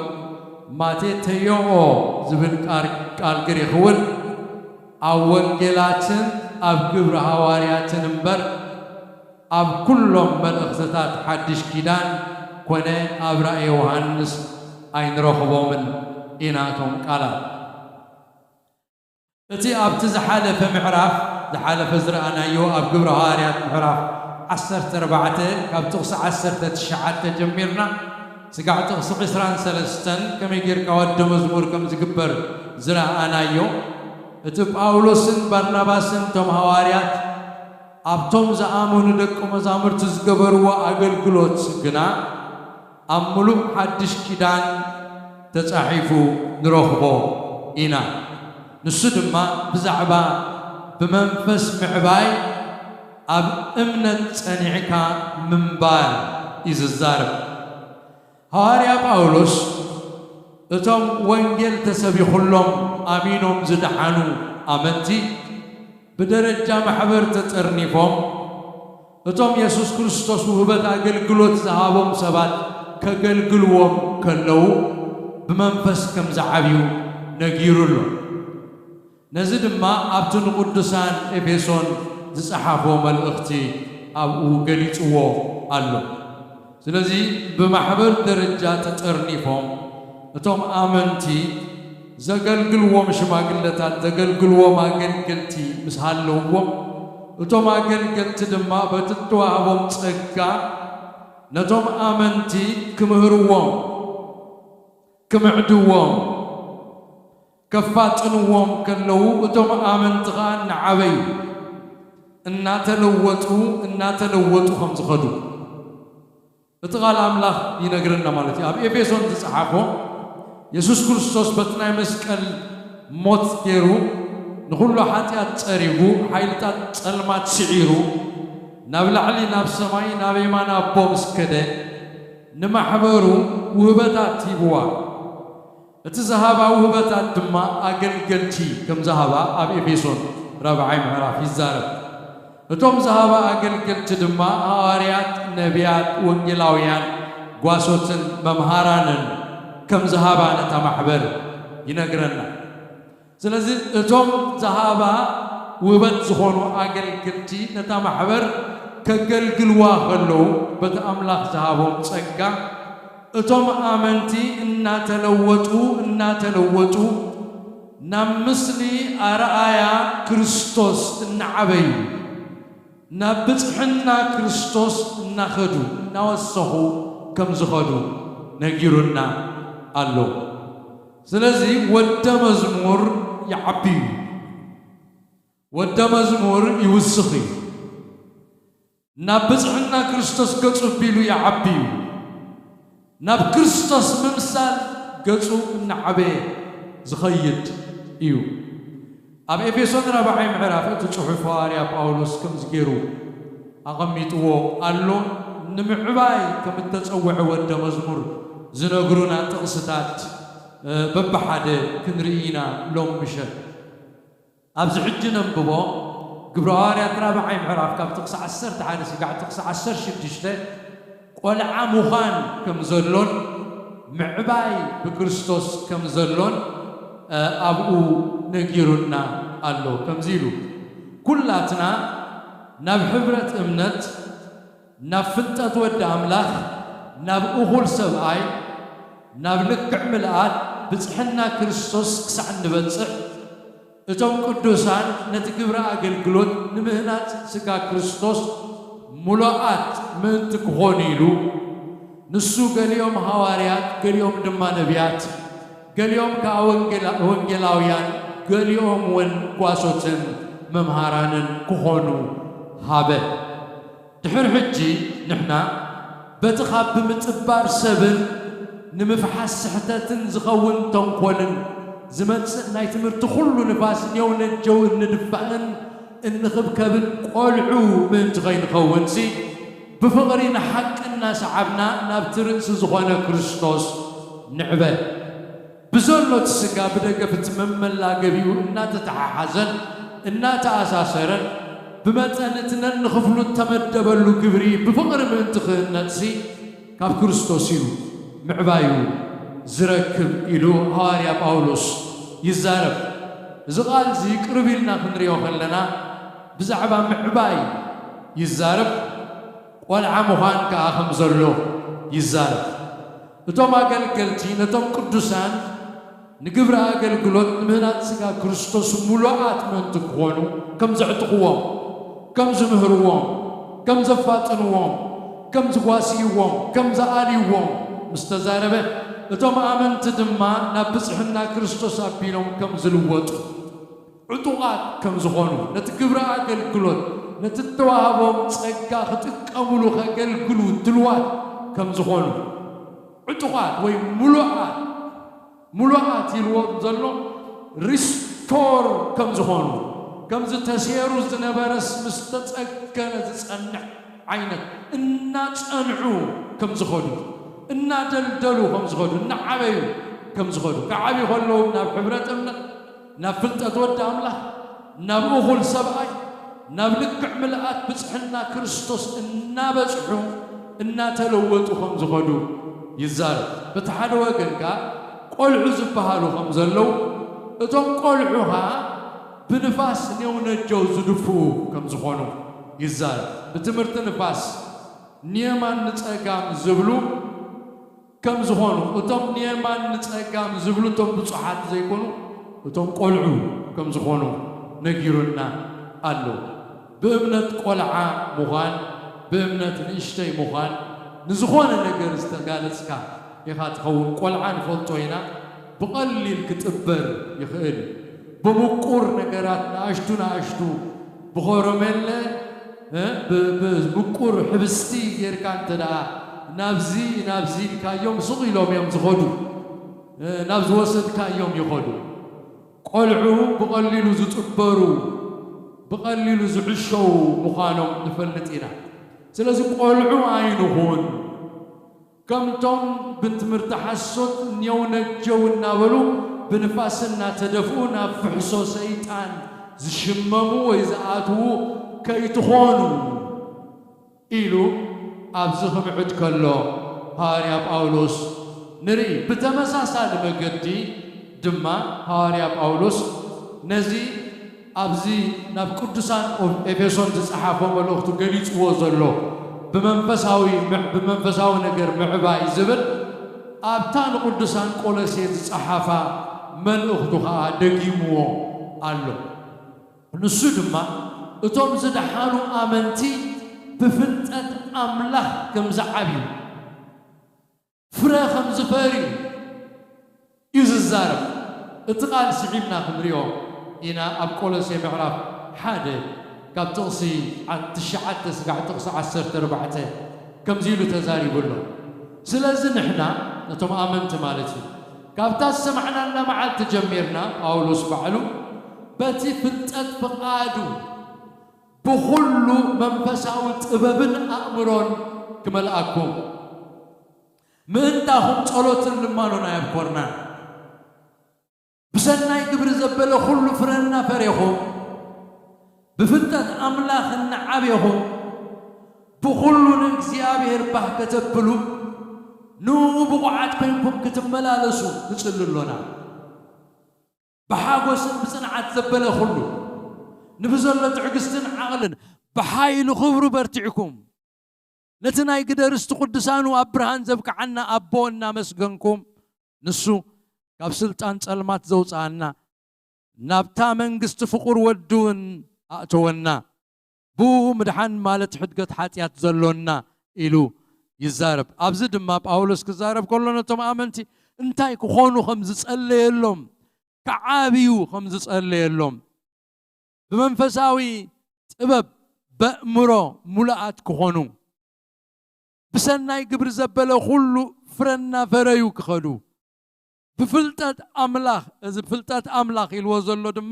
ማቴቴዮ ዝብል ቃል፣ ቃል ግሪኽ እውን ኣብ ወንጌላትን ኣብ ግብሪ ሃዋርያትን እምበር ኣብ ኩሎም መልእኽትታት ሓድሽ ኪዳን ኮነ ኣብ ራእየ ዮሃንስ ኣይንረኽቦምን ኢና እቶም ቃላት። እቲ ኣብቲ ዝሓለፈ ምዕራፍ፣ ዝሓለፈ ዝረኣናዮ ኣብ ግብሪ ሃዋርያት ምዕራፍ ዓሰርተ ኣርባዕተ ካብ ጥቕሲ ዓሰርተ ትሽዓተ ጀሚርና ስጋዕ ጥቕሲ ዕስራን ሰለስተን ከመይ ጌርካ ወዲ መዝሙር ከም ዝግበር ዝረኣናዮ፣ እቲ ጳውሎስን ባርናባስን እቶም ሃዋርያት ኣብቶም ዝኣመኑ ደቂ መዛሙርቲ ዝገበርዎ ኣገልግሎት ግና ኣብ ምሉእ ሓድሽ ኪዳን ተጻሒፉ ንረኽቦ ኢና። ንሱ ድማ ብዛዕባ ብመንፈስ ምዕባይ ኣብ እምነት ጸኒዕካ ምንባር እዩ ዝዛረብ። ሃዋርያ ጳውሎስ እቶም ወንጌል ተሰቢኹሎም ኣሚኖም ዝደሓኑ ኣመንቲ ብደረጃ ማሕበር ተጸርኒፎም እቶም የሱስ ክርስቶስ ውህበት ኣገልግሎት ዝሃቦም ሰባት ከገልግልዎም ከለዉ ብመንፈስ ከም ዝዓብዩ ነጊሩ ኣሎ። ነዚ ድማ ኣብቲ ንቅዱሳን ኤፌሶን ዝጸሓፎ መልእኽቲ ኣብኡ ገሊጽዎ ኣሎ። ስለዚ ብማሕበር ደረጃ ተጠርኒፎም እቶም ኣመንቲ ዘገልግልዎም ሽማግለታት ዘገልግልዎም ኣገልገልቲ ምስ ሃለውዎም እቶም ኣገልገልቲ ድማ በቲ እተዋህቦም ጸጋ ነቶም ኣመንቲ ክምህርዎም፣ ክምዕድዎም፣ ከፋጥንዎም ከለዉ እቶም ኣመንቲ ኸኣ እናዓበዩ እናተለወጡ እናተለወጡ ከም ዝኸዱ እቲ ቃል ኣምላኽ ይነግረና ማለት እዩ። ኣብ ኤፌሶን ዝጸሓፎ የሱስ ክርስቶስ በቲ ናይ መስቀል ሞት ገይሩ ንኹሉ ሓጢኣት ጸሪጉ ሓይልታት ጸልማት ስዒሩ ናብ ላዕሊ ናብ ሰማይ ናብ የማን ኣቦ ምስ ከደ ንማሕበሩ ውህበታት ሂብዋ። እቲ ዝሃባ ውህበታት ድማ ኣገልገልቲ ከም ዝሃባ ኣብ ኤፌሶን ራብዓይ ምዕራፍ ይዛረብ። እቶም ዝሃባ ኣገልገልቲ ድማ ሃዋርያት፣ ነቢያት፣ ወንጌላውያን፣ ጓሶትን መምሃራንን ከም ዝሃባ ነታ ማሕበር ይነግረና። ስለዚ እቶም ዝሃባ ውህበት ዝኾኑ ኣገልገልቲ ነታ ማሕበር ከገልግልዋ ከለዉ በቲ ኣምላኽ ዝሃቦም ጸጋ እቶም ኣመንቲ እናተለወጡ እናተለወጡ ናብ ምስሊ ኣርኣያ ክርስቶስ እናዓበዩ ናብ ብጽሕና ክርስቶስ እናኸዱ እናወሰኹ ከም ዝኸዱ ነጊሩና ኣሎ። ስለዚ ወደ መዝሙር ይዓቢ እዩ። ወደ መዝሙር ይውስኽ እዩ። ናብ ብጽሕና ክርስቶስ ገጹ ኣቢሉ ይዓቢ እዩ። ናብ ክርስቶስ ምምሳል ገጹ እናዓበየ ዝኸይድ እዩ። ኣብ ኤፌሶን ራብዓይ ምዕራፍ እቲ ጽሑፍ ሃዋርያ ጳውሎስ ከምዚ ገይሩ ኣቐሚጥዎ ኣሎ። ንምዕባይ ከም እተጸውዐ ወደ መዝሙር ዝነግሩና ጥቕስታት በብሓደ ክንርኢ ኢና ሎም ምሸት። ኣብዚ ሕጂ ነንብቦ ግብረ ሃዋርያት ራብዓይ ምዕራፍ ካብ ጥቕሲ ዓሰርተ ሓደ ስጋዕ ጥቕሲ ዓሰርተ ሽዱሽተ ቆልዓ ምዃን ከም ዘሎን ምዕባይ ብክርስቶስ ከም ዘሎን ኣብኡ ነጊሩና ኣሎ። ከምዚ ኢሉ ኩላትና ናብ ሕብረት እምነት ናብ ፍልጠት ወዲ ኣምላኽ ናብ እኹል ሰብኣይ ናብ ልክዕ ምልኣት ብጽሕና ክርስቶስ ክሳዕ እንበጽሕ እቶም ቅዱሳን ነቲ ግብሪ ኣገልግሎት ንምህናጽ ስጋ ክርስቶስ ምሉኣት ምእንቲ ክኾኑ ኢሉ ንሱ ገሊኦም ሃዋርያት ገሊኦም ድማ ነቢያት ገሊኦም ከኣ ወንጌላውያን ገሊኦም እውን ጓሶትን መምሃራንን ክኾኑ ሃበ። ድሕሪ ሕጂ ንሕና በቲ ካብ ብምጥባር ሰብን ንምፍሓስ ስሕተትን ዝኸውን ተንኮልን ዝመጽእ ናይ ትምህርቲ ኩሉ ንፋስ ኔው ነጀው እንድፋእን እንኽብከብን ቆልዑ ምእንቲ ከይንኸውንሲ ብፍቕሪ ንሓቂ እናሰዓብና ናብቲ ርእሲ ዝኾነ ክርስቶስ ንዕበ። ብዘሎ እቲ ስጋ ብደገፍ እቲ መመላገቢኡ እናተተሓሓዘን እናተኣሳሰረን ብመጠን እቲ ነንኽፍሉ እተመደበሉ ግብሪ ብፍቕሪ ምእንቲ ክህነጽሲ ካብ ክርስቶስ እዩ ምዕባዩ ዝረክብ ኢሉ ሃዋርያ ጳውሎስ ይዛረብ። እዚ ቓል እዚ ቅርብ ኢልና ክንሪኦ ከለና ብዛዕባ ምዕባይ ይዛረብ፣ ቆልዓ ምዃን ከኣ ከም ዘሎ ይዛረብ። እቶም ኣገልገልቲ ነቶም ቅዱሳን ንግብሪ ኣገልግሎት ንምህናጽ ስጋ ክርስቶስ ምሉኣት ምእንቲ ክኾኑ ከም ዘዕጥቕዎም፣ ከም ዝምህርዎም፣ ከም ዘፋጥንዎም፣ ከም ዝጓስይዎም፣ ከም ዝኣልይዎም፣ ምስ ተዛረበ፣ እቶም ኣመንቲ ድማ ናብ ብጽሕና ክርስቶስ ኣቢሎም ከም ዝልወጡ፣ ዕጡቓት ከም ዝኾኑ፣ ነቲ ግብሪ ኣገልግሎት፣ ነቲ እተዋህቦም ጸጋ ክጥቀሙሉ ከገልግሉ ድልዋት ከም ዝኾኑ፣ ዕጡቓት ወይ ምሉኣት፣ ምሉኣት ኢልዎም ዘሎ ሪስቶር ከም ዝኾኑ፣ ከምዚ ተሴሩ ዝነበረስ ምስ ተጸገነ ዝጸንዕ ዓይነት እናጸንዑ ከም ዝኸዱ፣ እናደልደሉ ከም ዝኸዱ፣ እናዓበዩ ከም ዝኸዱ፣ ክዓብዩ ከለዉ ናብ ሕብረት እምነት፣ ናብ ፍልጠት ወዲ ኣምላኽ፣ ናብ እኹል ሰብኣይ፣ ናብ ልክዕ ምልኣት ብጽሕና ክርስቶስ እናበጽሑ፣ እናተለወጡ ከም ዝኸዱ ይዛረብ። በቲ ሓደ ወገን ከኣ ቆልዑ ዝበሃሉ ከም ዘለዉ፣ እቶም ቆልዑ ኸኣ ብንፋስ ኔው ነጀው ዝድፍኡ ከም ዝኾኑ ይዛረብ። ብትምህርቲ ንፋስ ንየማን ንጸጋም ዝብሉ ከም ዝኾኑ፣ እቶም ንየማን ንጸጋም ዝብሉ እቶም ብጹሓት ዘይኮኑ፣ እቶም ቆልዑ ከም ዝኾኑ ነጊሩና ኣሎ። ብእምነት ቆልዓ ምዃን፣ ብእምነት ንእሽተይ ምዃን፣ ንዝኾነ ነገር ዝተጋለጽካ ኢኻ ትኸውን። ቆልዓ ንፈልጦ ኢና፣ ብቐሊል ክጥበር ይኽእል። ብምቁር ነገራት ንኣሽቱ ንኣሽቱ ብኸረሜለ፣ እ፣ ብ-፣ ብምቁር ሕብስቲ ጌርካ እንተ ደኣ ናብዚ ናብዚ ኢልካዮም ስቕ ኢሎም እዮም ዝኸዱ። እ፣ ናብ ዝወሰድካዮም ይኸዱ። ቆልዑ ብቐሊሉ ዝጥበሩ፣ ብቐሊሉ ዝዕሸዉ ምዃኖም ንፈልጥ ኢና። ስለዚ ቆልዑ ኣይንኹን። ከምቶም ብትምህርቲ ሓሶት ኔው ነጀው እናበሉ ብንፋስ እናተደፍኡ ናብ ፍሕሶ ሰይጣን ዝሽመሙ ወይ ዝኣትዉ ከይትኾኑ ኢሉ ኣብዚ ክምዕድ ከሎ፣ ሃዋርያ ጳውሎስ ንርኢ። ብተመሳሳሊ መገዲ ድማ ሃዋርያ ጳውሎስ ነዚ ኣብዚ ናብ ቅዱሳን ኤፌሶን ዝጸሓፎ መልእኽቱ ገሊጽዎ ዘሎ ብመንፈሳዊ ምዕ-፣ ብመንፈሳዊ ነገር ምዕባይ ዝብል ኣብታ ንቅዱሳን ቆሎሴ ዝጸሓፋ መልእኽቱ ኸኣ ደጊምዎ ኣሎ። ንሱ ድማ እቶም ዝደሓኑ ኣመንቲ ብፍልጠት ኣምላኽ ከም ዝዓብዩ፣ ፍረ ከም ዝፈርዩ እዩ ዝዛረብ። እቲ ቃል ስዒብና ክንሪኦ ኢና። ኣብ ቆሎሴ ምዕራፍ ሓደ ካብ ጥቕሲ ዓ-፣ ትሽዓተ ስጋዕ ጥቕሲ ዓሰርተ ኣርባዕተ ከምዚ ኢሉ ተዛሪቡ ኣሎ። ስለዚ ንሕና፣ ነቶም ኣመንቲ ማለት እዩ፣ ካብታ ዝሰማዕናላ መዓልቲ ጀሚርና፣ ጳውሎስ ባዕሉ፣ በቲ ፍልጠት ፍቓዱ ብኹሉ መንፈሳዊ ጥበብን ኣእምሮን ክመልኣኩም፣ ምእንታኹም ጸሎትን ልማኖን ኣየብኮርናን። ብሰናይ ግብሪ ዘበለ ኩሉ ፍረ እናፈሬኹም፣ ብፍልጠት ኣምላኽ እናዓቤኹም፣ ብኹሉ ንእግዚኣብሔር ባህ ከተብሉ፣ ንእኡ ብቑዓት ኮይንኩም ክትመላለሱ ንጽሊ ኣሎና። ብሓጎስን ብጽንዓት ዘበለ ኩሉ፣ ንብዘሎ ትዕግስትን ዓቕልን፣ ብሓይሊ ክብሩ በርቲዕኩም፣ ነቲ ናይ ግደ ርስቲ ቅዱሳኑ ኣብ ብርሃን ዘብቅዓና ኣቦ እናመስገንኩም፣ ንሱ ካብ ስልጣን ጸልማት ዘውጽኣና፣ ናብታ መንግስቲ ፍቑር ወዱ እውን ኣእተወና። ብኡ ምድሓን ማለት ሕድገት ሓጢኣት ዘሎና ኢሉ ይዛረብ። ኣብዚ ድማ ጳውሎስ ክዛረብ ከሎ ነቶም ኣመንቲ እንታይ ክኾኑ ከም ዝጸለየሎም፣ ክዓብዩ ከም ዝጸለየሎም፣ ብመንፈሳዊ ጥበብ በእምሮ ሙሉኣት ክኾኑ፣ ብሰናይ ግብሪ ዘበለ ኩሉ ፍረ እናፈረዩ ክኸዱ፣ ብፍልጠት ኣምላኽ፣ እዚ ፍልጠት ኣምላኽ ኢልዎ ዘሎ ድማ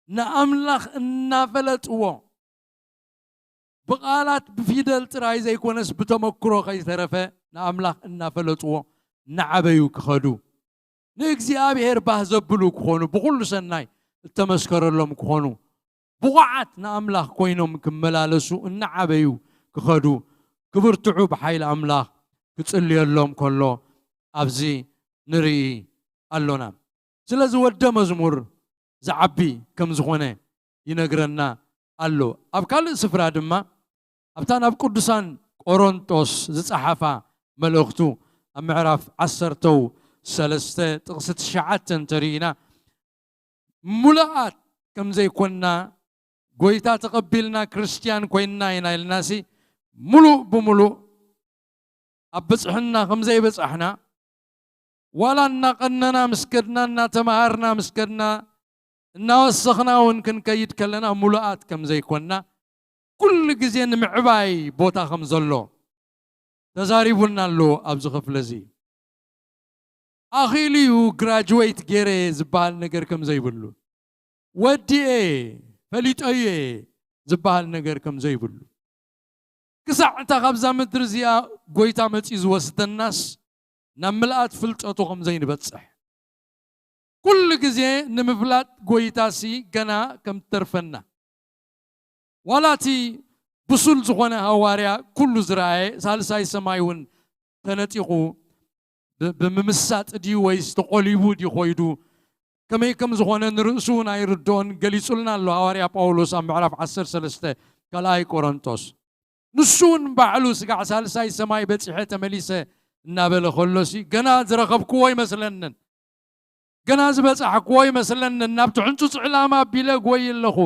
ንኣምላኽ እናፈለጥዎ፣ ብቓላት ብፊደል ጥራይ ዘይኮነስ ብተመክሮ ከይተረፈ ንኣምላኽ እናፈለጥዎ እናዓበዩ ክኸዱ፣ ንእግዚኣብሔር ባህ ዘብሉ ክኾኑ፣ ብኹሉ ሰናይ እተመስከረሎም ክኾኑ፣ ብቑዓት ንኣምላኽ ኮይኖም ክመላለሱ እናዓበዩ ክኸዱ፣ ክብርትዑ ብሓይሊ ኣምላኽ ክጽልየሎም ከሎ ኣብዚ ንርኢ ኣሎና። ስለዚ ወደ መዝሙር ዝዓቢ ከም ዝኾነ ይነግረና ኣሎ። ኣብ ካልእ ስፍራ ድማ ኣብታ ናብ ቅዱሳን ቆሮንጦስ ዝጸሓፋ መልእኽቱ ኣብ ምዕራፍ ዓሰርተው ሰለስተ ጥቕሲ ትሽዓተ እንተርኢና፣ ምሉኣት ከም ዘይኮንና፣ ጎይታ ተቐቢልና ክርስትያን ኮይንና ኢና ኢልናሲ፣ ምሉእ ብምሉእ ኣብ ብጽሕና ከም ዘይበጻሕና፣ ዋላ እናቐነና ምስ ከድና፣ እናተማሃርና ምስ ከድና፣ እናወሰኽና እውን ክንከይድ ከለና ምሉኣት ከም ዘይኮንና፣ ኩሉ ግዜ ንምዕባይ ቦታ ከም ዘሎ ተዛሪቡና ኣሎ ኣብዚ ክፍሊ እዚ። ኣኺሉ እዩ፣ ግራጅዌት ገይረ ዝበሃል ነገር ከም ዘይብሉ፣ ወዲኤ ፈሊጠዮ ዝበሃል ነገር ከም ዘይብሉ፣ ክሳዕ እታ ካብዛ ምድሪ እዚኣ ጎይታ መጺኡ ዝወስደናስ ናብ ምልኣት ፍልጠቱ ከም ዘይንበጽሕ፣ ኩሉ ግዜ ንምፍላጥ ጎይታሲ ገና ከም ትተርፈና፣ ዋላ እቲ ብሱል ዝኾነ ሃዋርያ ኩሉ ዝረኣየ ሳልሳይ ሰማይ እውን ተነጢቑ ብ-፣ ብምምሳጥ ድዩ ወይስ ተቖሊቡ ድዩ ኾይዱ፣ ከመይ ከም ዝኾነ ንርእሱ እውን ኣይርድኦን፣ ገሊጹልና ኣሎ ሃዋርያ ጳውሎስ ኣብ ምዕራፍ ዓሰርተ ሰለስተ ካልኣይ ቆሮንቶስ። ንሱ እውን ባዕሉ ስጋዕ ሳልሳይ ሰማይ በጺሐ ተመሊሰ እናበለ ከሎሲ ገና ዝረኸብክዎ ይመስለንን፣ ገና ዝበጻሕክዎ ይመስለንን። ናብቲ ሕንጹጽ ዕላማ ኣቢለ እጎይ ኣለኹ።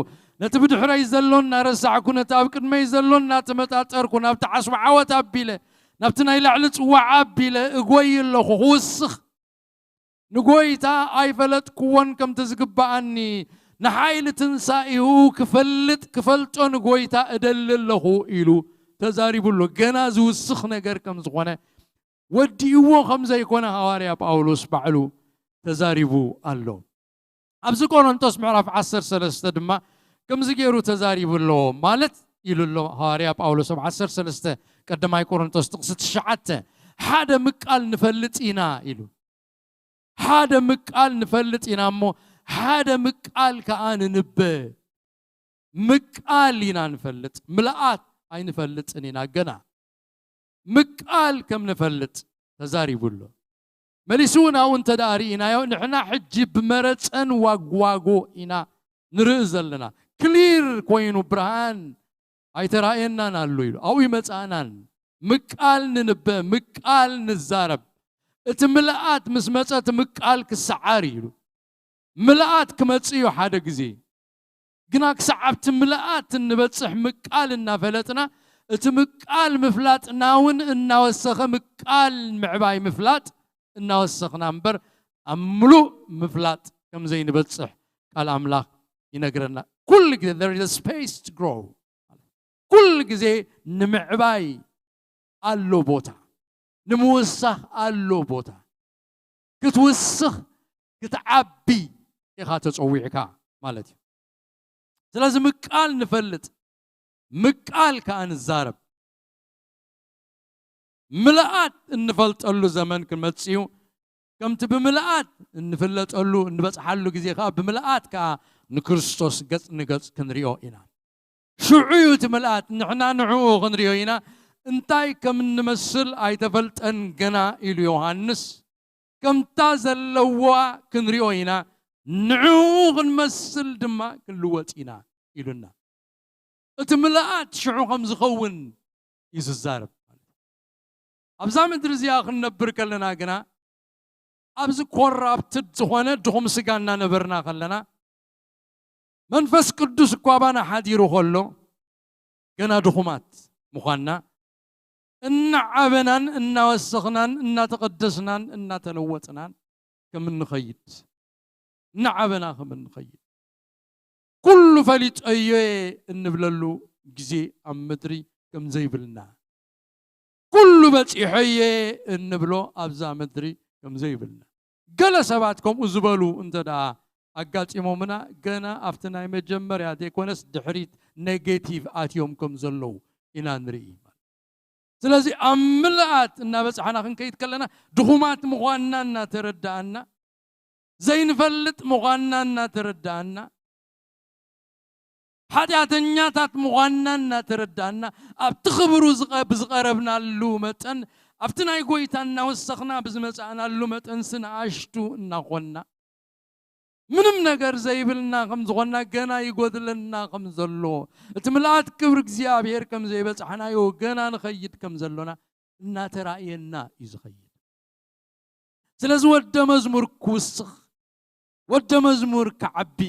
ነቲ ብድሕረይ ዘሎ እናረሳዕኩ፣ ነቲ ኣብ ቅድመይ ዘሎ እናተመጣጠርኩ፣ ናብቲ ዓስቢ ዓወት ኣቢለ፣ ናብቲ ናይ ላዕሊ ጽዋዕ ኣቢለ እጎይ ኣለኹ። ክውስኽ፣ ንጎይታ ኣይፈለጥክዎን ከምቲ ዝግብኣኒ፣ ንሓይሊ ትንሳኤኡ ክፈልጥ፣ ክፈልጦ ንጎይታ እደሊ ኣለኹ ኢሉ ተዛሪቡ ኣሎ። ገና ዝውስኽ ነገር ከም ዝኾነ፣ ወዲእዎ ከም ዘይኮነ ሃዋርያ ጳውሎስ ባዕሉ ተዛሪቡ ኣሎ። ኣብዚ ቆሮንቶስ ምዕራፍ ዓሰርተ ሰለስተ ድማ ከምዚ ገይሩ ተዛሪቡ ኣሎ። ማለት ኢሉ ኣሎ ሃዋርያ ጳውሎስ ኣብ ዓሰርተ ሰለስተ ቀዳማይ ቆሮንቶስ ጥቕሲ ትሽዓተ፣ ሓደ ምቃል ንፈልጥ ኢና ኢሉ። ሓደ ምቃል ንፈልጥ ኢና እሞ ሓደ ምቃል ከኣ ንንበ። ምቃል ኢና ንፈልጥ፣ ምልኣት ኣይንፈልጥን ኢና ገና። ምቃል ከም ንፈልጥ ተዛሪቡ ኣሎ። መሊሱ እውን ኣብኡ እንተ ደኣ ርኢናዮ፣ ንሕና ሕጂ ብመረጸን ዋግዋጎ ኢና ንርኢ ዘለና። ክሊር ኮይኑ ብርሃን ኣይተራእየናን ኣሎ ኢሉ። ኣብኡ ይመጻእናን። ምቃል ንንበ፣ ምቃል ንዛረብ። እቲ ምልኣት ምስ መጸ እቲ ምቃል ክሰዓር ኢሉ። ምልኣት ክመጽእ እዩ ሓደ ግዜ። ግና ክሳዕ ኣብቲ ምልኣት እንበጽሕ ምቃል እናፈለጥና፣ እቲ ምቃል ምፍላጥና እውን እናወሰኸ፣ ምቃል ምዕባይ ምፍላጥ እናወሰኽና እምበር፣ ኣብ ምሉእ ምፍላጥ ከም ዘይንበጽሕ ቃል ኣምላኽ ይነግረና። ኩሉ ግዜ there is a space to grow። ኩሉ ግዜ ንምዕባይ ኣሎ ቦታ፣ ንምውሳኽ ኣሎ ቦታ። ክትውስኽ፣ ክትዓቢ ኢኻ ተጸዊዕካ ማለት እዩ። ስለዚ ምቃል ንፈልጥ፣ ምቃል ከኣ ንዛረብ። ምልኣት እንፈልጠሉ ዘመን ክመጽእ እዩ። ከምቲ ብምልኣት እንፍለጠሉ፣ እንበጽሓሉ ግዜ ከኣ ብምልኣት ከኣ ንክርስቶስ ገጽ ንገጽ ክንሪኦ ኢና። ሽዑ እዩ እቲ ምልኣት፣ ንሕና ንዕኡ ክንሪኦ ኢና። እንታይ ከም እንመስል ኣይተፈልጠን ገና ኢሉ ዮሃንስ። ከምታ ዘለዋ ክንሪኦ ኢና፣ ንዕኡ ክንመስል ድማ ክንልወጥ ኢና ኢሉና። እቲ ምልኣት ሽዑ ከም ዝኸውን እዩ ዝዛረብ። ኣብዛ ምድሪ እዚኣ ክንነብር ከለና ግና፣ ኣብዚ ኮራፕትድ ዝኾነ ድኹም ስጋ እናነበርና ከለና፣ መንፈስ ቅዱስ እኳ ኣባና ሓዲሩ ከሎ፣ ገና ድኹማት ምዃንና እናዓበናን እናወሰኽናን እናተቐደስናን እናተለወጥናን ከም እንኸይድ፣ እናዓበና ከም እንኸይድ፣ ኩሉ ፈሊጠዮ እየ እንብለሉ ግዜ ኣብ ምድሪ ከም ዘይብልና፣ ኩሉ በጺሐዮ እየ እንብሎ ኣብዛ ምድሪ ከም ዘይብልና። ገለ ሰባት ከምኡ ዝበሉ እንተ ደኣ ኣጋጢሞምና፣ ገና ኣብቲ ናይ መጀመርያ ዘይኮነስ ድሕሪት ኔጌቲቭ ኣትዮም ከም ዘለዉ ኢና ንርኢ። ስለዚ ኣብ ምልኣት እናበጻሕና ክንከይድ ከለና፣ ድኹማት ምዃንና እናተረዳእና፣ ዘይንፈልጥ ምዃንና እናተረዳእና፣ ሓጢኣተኛታት ምዃንና እናተረዳእና፣ ኣብቲ ክብሩ ዝቐ-፣ ብዝቐረብናሉ መጠን፣ ኣብቲ ናይ ጎይታ እናወሰኽና ብዝመጻእናሉ መጠንሲ ንኣሽቱ እናኾንና፣ ምንም ነገር ዘይብልና ከም ዝኾንና፣ ገና ይጎድለና ከም ዘሎ፣ እቲ ምልኣት ክብሪ እግዚኣብሔር ከም ዘይበጻሕናዮ፣ ገና ንኸይድ ከም ዘሎና እናተራእየና እዩ ዝኸይድ። ስለዚ ወደ መዝሙር ክውስኽ፣ ወደ መዝሙር ክዓቢ፣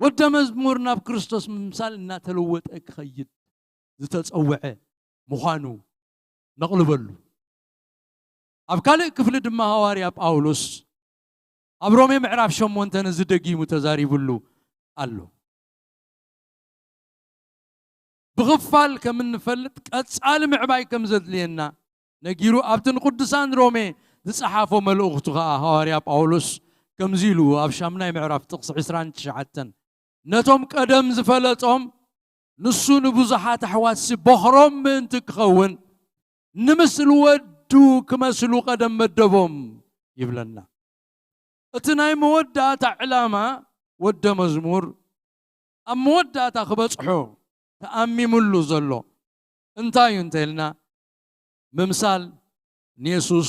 ወደ መዝሙር ናብ ክርስቶስ ምምሳል እናተለወጠ ክኸይድ ዝተጸውዐ ምዃኑ ነቕልበሉ። ኣብ ካልእ ክፍሊ ድማ ሃዋርያ ጳውሎስ ኣብ ሮሜ ምዕራፍ ሸሞንተ ነዚ ደጊሙ ተዛሪብሉ ኣሎ። ብኽፋል ከም እንፈልጥ ቀጻሊ ምዕባይ ከም ዘድልየና ነጊሩ ኣብቲ ንቅዱሳን ሮሜ ዝጸሓፎ መልእኽቱ ኸኣ ሃዋርያ ጳውሎስ ከምዚ ኢሉ ኣብ ሻምናይ ምዕራፍ ጥቕሲ ዕስራን ትሽዓተን ነቶም ቀደም ዝፈለጦም ንሱ ንብዙሓት ኣሕዋትሲ በኽሮም ምእንቲ ክኸውን ንምስሊ ወዱ ክመስሉ ቀደም መደቦም ይብለና። እቲ ናይ መወዳእታ ዕላማ ወደ መዝሙር ኣብ መወዳእታ ክበጽሖ ተኣሚምሉ ዘሎ እንታይ እዩ እንተኢልና ምምሳል ንየሱስ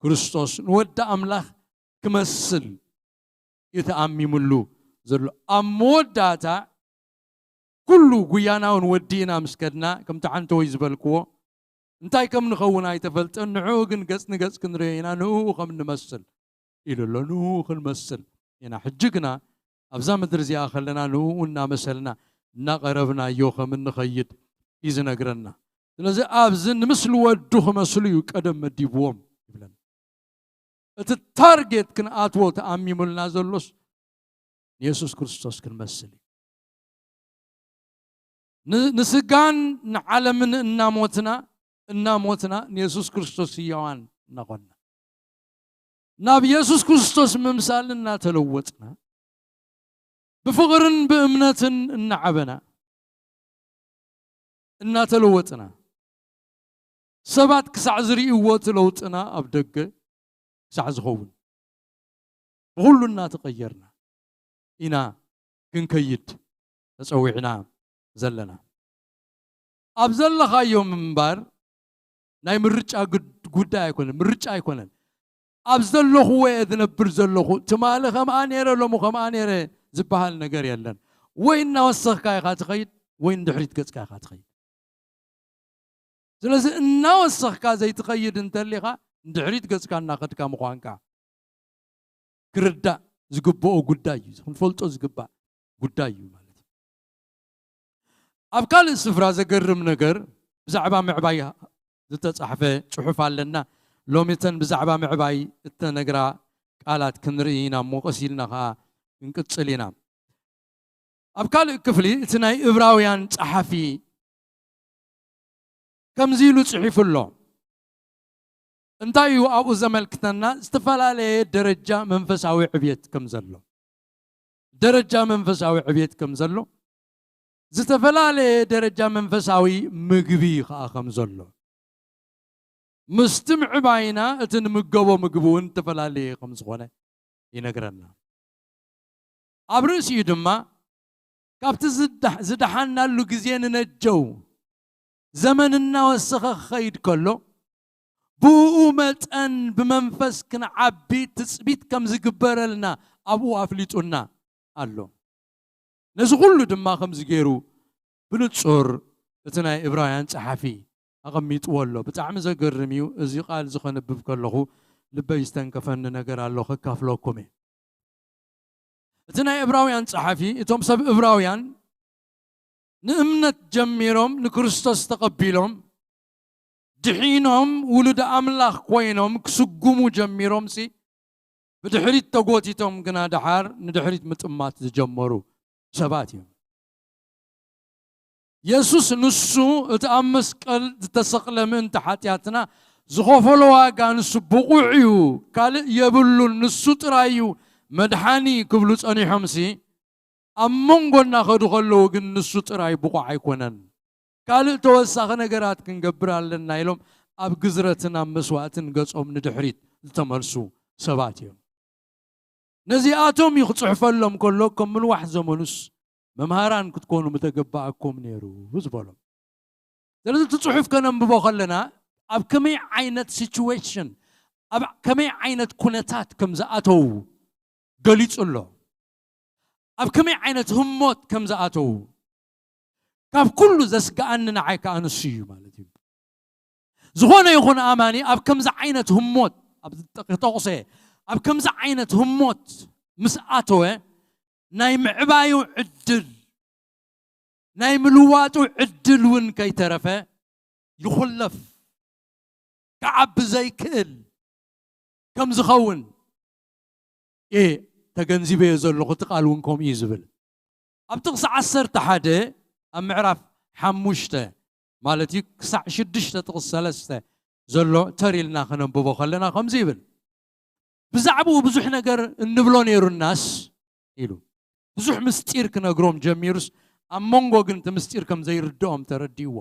ክርስቶስ ንወዲ ኣምላኽ ክመስል እዩ ተኣሚምሉ ዘሎ። ኣብ መወዳእታ ኩሉ ጉያና እውን ወዲእና ምስ ከድና ከምቲ ሓንተወይ ዝበልክዎ እንታይ ከም ንኸውን ኣይተፈልጠን። ንዕኡ ግን ገጽ ንገጽ ክንርእዮ ኢና፣ ንእኡ ከም እንመስል ኢሉ ኣሎ። ንእኡ ክንመስል ኢና። ሕጂ ግና ኣብዛ ምድሪ እዚኣ ከለና ንእኡ እናመሰልና እናቐረብናዮ ከም እንኸይድ እዩ ዝነግረና። ስለዚ ኣብዚ ንምስሊ ወዱ ክመስሉ እዩ ቀደም መዲብዎም ይብለና። እቲ ታርጌት ክንኣትዎ ተኣሚሙልና ዘሎስ ንየሱስ ክርስቶስ ክንመስል እዩ። ን- ንስጋን ንዓለምን እናሞትና እናሞትና ንየሱስ ክርስቶስ ህያዋን እናኾንና ናብ የሱስ ክርስቶስ ምምሳል እናተለወጥና ብፍቕርን ብእምነትን እናዓበና እናተለወጥና ሰባት ክሳዕ ዝርእይዎ እቲ ለውጥና ኣብ ደገ ክሳዕ ዝኸውን ብኹሉ እናተቐየርና ኢና ክንከይድ ተጸዊዕና ዘለና። ኣብ ዘለኻዮ ምንባር ናይ ምርጫ ግድ- ጉዳይ ኣይኮነን፣ ምርጫ ኣይኮነን። ኣብ ዘለኹዎ እየ ዝነብር ዘለኹ፣ ትማሊ ከምኣ ነይረ፣ ሎሚ ከምኣ ነይረ ዝበሃል ነገር የለን። ወይ እናወሰኽካ ኢኻ ትኸይድ፣ ወይ ንድሕሪት ገጽካ ኢኻ ትኸይድ። ስለዚ እናወሰኽካ ዘይትኸይድ እንተሊኻ ንድሕሪት ገጽካ እናኸድካ ምዃንካ ክርዳእ ዝግብኦ ጉዳይ እዩ፣ ክንፈልጦ ዝግባእ ጉዳይ እዩ ማለት እዩ። ኣብ ካልእ ስፍራ ዘገርም ነገር ብዛዕባ ምዕባይ ዝተጻሕፈ ጽሑፍ ኣለና። ሎሚ እተን ብዛዕባ ምዕባይ እተነግራ ቃላት ክንርኢ ኢና እሞ ቀስ ኢልና ኸዓ ክንቅጽል ኢና። ኣብ ካልእ ክፍሊ እቲ ናይ እብራውያን ጸሓፊ ከምዚ ኢሉ ጽሒፉ ኣሎ። እንታይ እዩ ኣብኡ ዘመልክተና? ዝተፈላለየ ደረጃ መንፈሳዊ ዕብየት ከም ዘሎ፣ ደረጃ መንፈሳዊ ዕብየት ከም ዘሎ፣ ዝተፈላለየ ደረጃ መንፈሳዊ ምግቢ ኸዓ ከም ዘሎ፣ ምስቲ ምዕባይና እቲ ንምገቦ ምግቢ እውን ዝተፈላለየ ከም ዝኾነ ይነግረና። ኣብ ርእሲኡ ድማ ካብቲ ዝዳ- ዝደሓናሉ ግዜ ንነጀው ዘመን እናወሰኸ ክኸይድ ከሎ ብኡ መጠን ብመንፈስ ክንዓቢ ትጽቢት ከም ዝግበረልና ኣብኡ ኣፍሊጡና ኣሎ። ነዚ ኩሉ ድማ ከምዚ ገይሩ ብንጹር እቲ ናይ እብራውያን ጸሓፊ ኣቐሚጥዎ ኣሎ። ብጣዕሚ ዘገርም እዩ። እዚ ቃል እዚ ከንብብ ከለኹ ልበይ ዝተንከፈኒ ነገር ኣሎ፣ ከካፍለኩም እየ። እቲ ናይ እብራውያን ጸሓፊ እቶም ሰብ እብራውያን ንእምነት ጀሚሮም ንክርስቶስ ተቐቢሎም ድሒኖም ውሉድ ኣምላኽ ኮይኖም ክስጉሙ ጀሚሮምሲ ብድሕሪት ተጎቲቶም ግና ደሓር ንድሕሪት ምጥማት ዝጀመሩ ሰባት እዮም። የሱስ ንሱ እቲ ኣብ መስቀል ዝተሰቕለ ምእንቲ ሓጢኣትና ዝኸፈሎ ዋጋ ንሱ ብቑዕ እዩ፣ ካልእ የብሉን፣ ንሱ ጥራይ እዩ መድሓኒ ክብሉ ጸኒሖምሲ ኣብ መንጎ እናኸዱ ከለዉ ግን ንሱ ጥራይ ብቑዕ ኣይኮነን። ካልእ ተወሳኺ ነገራት ክንገብር ኣለና ኢሎም ኣብ ግዝረትን ኣብ መስዋእትን ገጾም ንድሕሪት ዝተመልሱ ሰባት እዮም። ነዚኣቶም እዩ ክጽሕፈሎም ከሎ ከም ምንዋሕ ዘመኑስ መምሃራን ክትኮኑ ምተገባኣኩም ነይሩ ዝበሎም። ስለዚ እቲ ጽሑፍ ከነንብቦ ከለና ኣብ ከመይ ዓይነት ሲቹዌሽን ኣብ ከመይ ዓይነት ኩነታት ከም ዝኣተዉ ገሊጹ ኣሎ። ኣብ ከመይ ዓይነት ህሞት ከም ዝኣተዉ ካብ ኩሉ ዘስግኣኒ ንዓይ ከኣ ንሱ እዩ ማለት እዩ። ዝኾነ ይኹን ኣማኒ ኣብ ከምዚ ዓይነት ህሞት ኣብ ዝጠቕ- ተቑሰ ኣብ ከምዚ ዓይነት ህሞት ምስ ኣተወ ናይ ምዕባዩ ዕድል ናይ ምልዋጡ ዕድል እውን ከይተረፈ ይኹለፍ ክዓቢ ከም ዝኸውን እየ ተገንዚበዮ ዘለኹ። እቲ ቃል እውን ከምኡ እዩ ዝብል። ኣብ ጥቕሲ ዓሰርተ ሓደ ኣብ ምዕራፍ ሓሙሽተ ማለት እዩ ክሳዕ ሽዱሽተ ጥቕሲ ሰለስተ ዘሎ ተር ኢልና ከነንብቦ ከለና ከምዚ ይብል። ብዛዕባኡ ብዙሕ ነገር እንብሎ ነይሩናስ ኢሉ። ብዙሕ ምስጢር ክነግሮም ጀሚሩስ ኣብ መንጎ ግን እቲ ምስጢር ከም ዘይርድኦም ተረዲእዎ።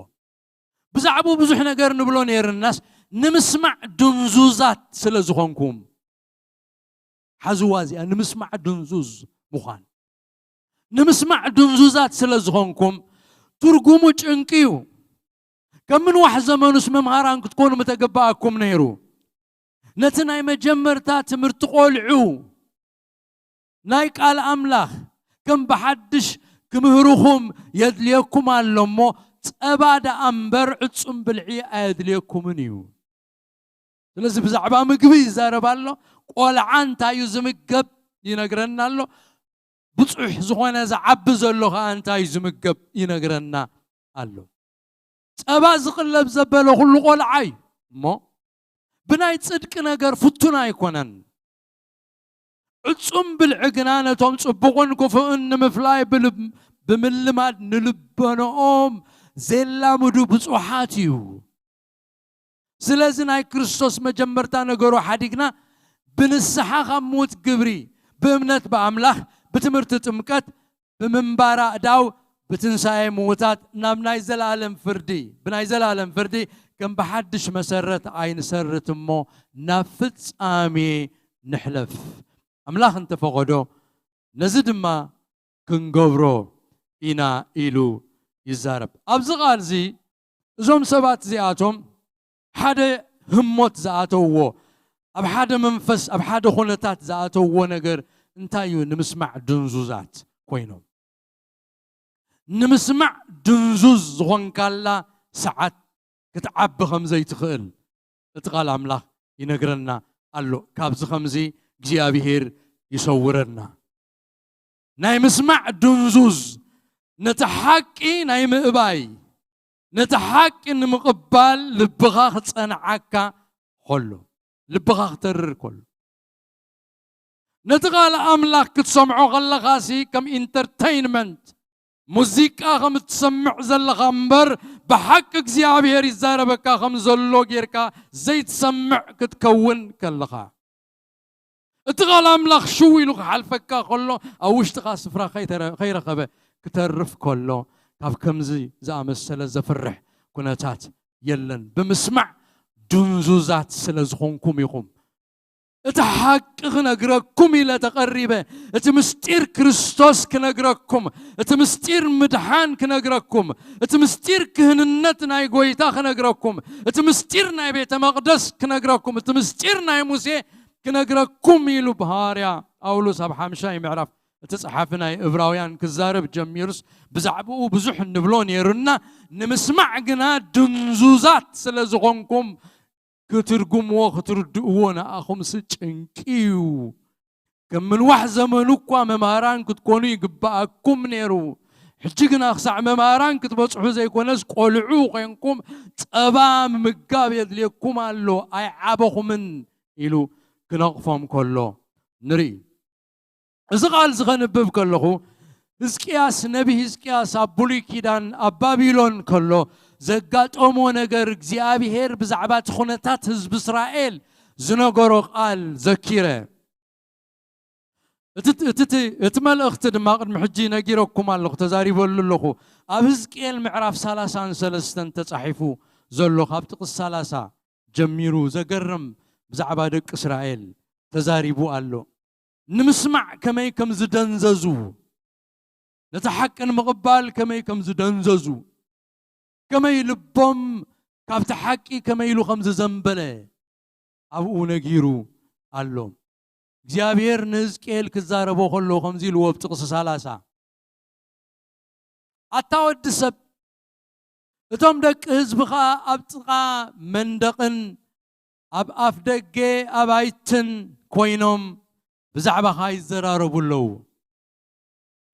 ብዛዕባኡ ብዙሕ ነገር ንብሎ ነይርናስ ንምስማዕ ድንዙዛት ስለ ዝኾንኩም። ሓዝዋ እዚኣ ንምስማዕ ድንዙዝ ምዃን። ንምስማዕ ድንዙዛት ስለ ዝኾንኩም ትርጉሙ ጭንቂ እዩ። ከም ምንዋሕ ዘመኑስ መምሃራን ክትኮኑ ምተገባኣኩም ነይሩ። ነቲ ናይ መጀመርታ ትምህርቲ ቆልዑ ናይ ቃል ኣምላኽ ከም ብሓድሽ ክምህርኹም የድልየኩም ኣሎ እሞ፣ ጸባ ደኣ እምበር ዕጹም ብልዒ ኣየድልየኩምን እዩ። ስለዚ ብዛዕባ ምግቢ ይዛረብ ኣሎ። ቆልዓ እንታይ እዩ ዝምገብ ይነግረና ኣሎ። ብጹሕ ዝኾነ ዝዓቢ ዘሎ ኸኣ እንታይ እዩ ዝምገብ ይነግረና ኣሎ። ጸባ ዝቕለብ ዘበለ ኩሉ ቆልዓ እዩ እሞ፣ ብናይ ጽድቂ ነገር ፍቱን ኣይኮነን። ዕጹም ብልዒ ግና ነቶም ጽቡቕን ክፉእን ንምፍላይ ብልብ-፣ ብምልማድ ንልቦንኦም ዜላምዱ ብጹሓት እዩ። ስለዚ ናይ ክርስቶስ መጀመርታ ነገሩ ሓዲግና ብንስሓ ካብ ምዉት ግብሪ፣ ብእምነት ብኣምላኽ፣ ብትምህርቲ ጥምቀት፣ ብምንባር ኣእዳው፣ ብትንሳኤ ምዉታት ናብ ናይ ዘላለም ፍርዲ፣ ብናይ ዘላለም ፍርዲ ከም ብሓድሽ መሰረት ኣይንሰርት እሞ ናብ ፍጻሜ ንሕለፍ። ኣምላኽ እንተፈቐዶ ነዚ ድማ ክንገብሮ ኢና ኢሉ ይዛረብ። ኣብዚ ቃል እዚ እዞም ሰባት እዚኣቶም ሓደ ህሞት ዝኣተውዎ፣ ኣብ ሓደ መንፈስ፣ ኣብ ሓደ ኩነታት ዝኣተውዎ ነገር እንታይ እዩ? ንምስማዕ ድንዙዛት ኮይኖም። ንምስማዕ ድንዙዝ ዝኾንካላ ሰዓት ክትዓቢ ከም ዘይትኽእል እቲ ቃል ኣምላኽ ይነግረና ኣሎ። ካብዚ ከምዚ እግዚኣብሄር ይሰውረና። ናይ ምስማዕ ድንዙዝ፣ ነቲ ሓቂ ናይ ምእባይ፣ ነቲ ሓቂ ንምቕባል ልብኻ ክጸንዓካ ከሎ፣ ልብኻ ክተርር ከሎ፣ ነቲ ቃል ኣምላኽ ክትሰምዖ ከለኻሲ ከም ኢንተርተይንመንት ሙዚቃ ከም እትሰምዕ ዘለኻ እምበር፣ ብሓቂ እግዚኣብሔር ይዛረበካ ከም ዘሎ ጌርካ ዘይትሰምዕ ክትከውን ከለኻ፣ እቲ ቃል ኣምላኽ ሽው ኢሉ ክሓልፈካ ከሎ፣ ኣብ ውሽጥኻ ስፍራ ከይተረ-፣ ከይረኸበ ክተርፍ ከሎ፣ ካብ ከምዚ ዝኣመሰለ ዘፍርሕ ኩነታት የለን። ብምስማዕ ድንዙዛት ስለ ዝኾንኩም ኢኹም። እቲ ሓቂ ክነግረኩም ኢለ ተቐሪበ፣ እቲ ምስጢር ክርስቶስ ክነግረኩም፣ እቲ ምስጢር ምድሓን ክነግረኩም፣ እቲ ምስጢር ክህንነት ናይ ጎይታ ክነግረኩም፣ እቲ ምስጢር ናይ ቤተ መቕደስ ክነግረኩም፣ እቲ ምስጢር ናይ ሙሴ ክነግረኩም ኢሉ ብሃዋርያ ጳውሎስ ኣብ ሓምሻይ ምዕራፍ እቲ ጸሓፊ ናይ እብራውያን ክዛረብ ጀሚሩስ፣ ብዛዕባኡ ብዙሕ እንብሎ ነይሩና፣ ንምስማዕ ግና ድንዙዛት ስለ ዝኾንኩም፣ ክትርጉምዎ ክትርድእዎ ንኣኹምሲ ጭንቂ እዩ። ከም ምንዋሕ ዘመኑ እኳ መምሃራን ክትኮኑ ይግብኣኩም ነይሩ። ሕጂ ግና ክሳዕ መምሃራን ክትበጽሑ ዘይኮነስ፣ ቆልዑ ኮይንኩም ጸባ ምምጋብ የድልየኩም ኣሎ፣ ኣይዓበኹምን ኢሉ ክነቕፎም ከሎ ንርኢ። እዚ ቃል እዚ ከንብብ ከለኹ፣ ህዝቅያስ፣ ነቢ ህዝቅያስ ኣብ ብሉይ ኪዳን ኣብ ባቢሎን ከሎ ዘጋጠሞ ነገር፣ እግዚኣብሄር ብዛዕባ እቲ ኩነታት ህዝቢ እስራኤል ዝነገሮ ቃል ዘኪረ። እቲ፣ እቲ፣ እቲ፣ እቲ መልእኽቲ ድማ ቅድሚ ሕጂ ነጊረኩም ኣለኹ፣ ተዛሪበሉ ኣለኹ። ኣብ ህዝቅኤል ምዕራፍ ሰላሳን ሰለስተን ተጻሒፉ ዘሎ፣ ካብ ጥቕሲ ሰላሳ ጀሚሩ ዘገርም ብዛዕባ ደቂ እስራኤል ተዛሪቡ ኣሎ። ንምስማዕ ከመይ ከም ዝደንዘዙ፣ ነቲ ሓቂ ንምቕባል ከመይ ከም ዝደንዘዙ፣ ከመይ ልቦም ካብቲ ሓቂ ከመይ ኢሉ ከም ዝዘንበለ ኣብኡ ነጊሩ ኣሎ። እግዚኣብሔር ንህዝቅኤል ክዛረቦ ከሎ ከምዚ ኢልዎ ኣብ ጥቕሲ ሰላሳ፣ ኣታ ወዲ ሰብ፣ እቶም ደቂ ህዝብኻ ኣብ ጥቓ መንደቕን ኣብ ኣፍ ደገ ኣባይትን ኮይኖም ብዛዕባኻ ይዘራረቡ ኣለዉ።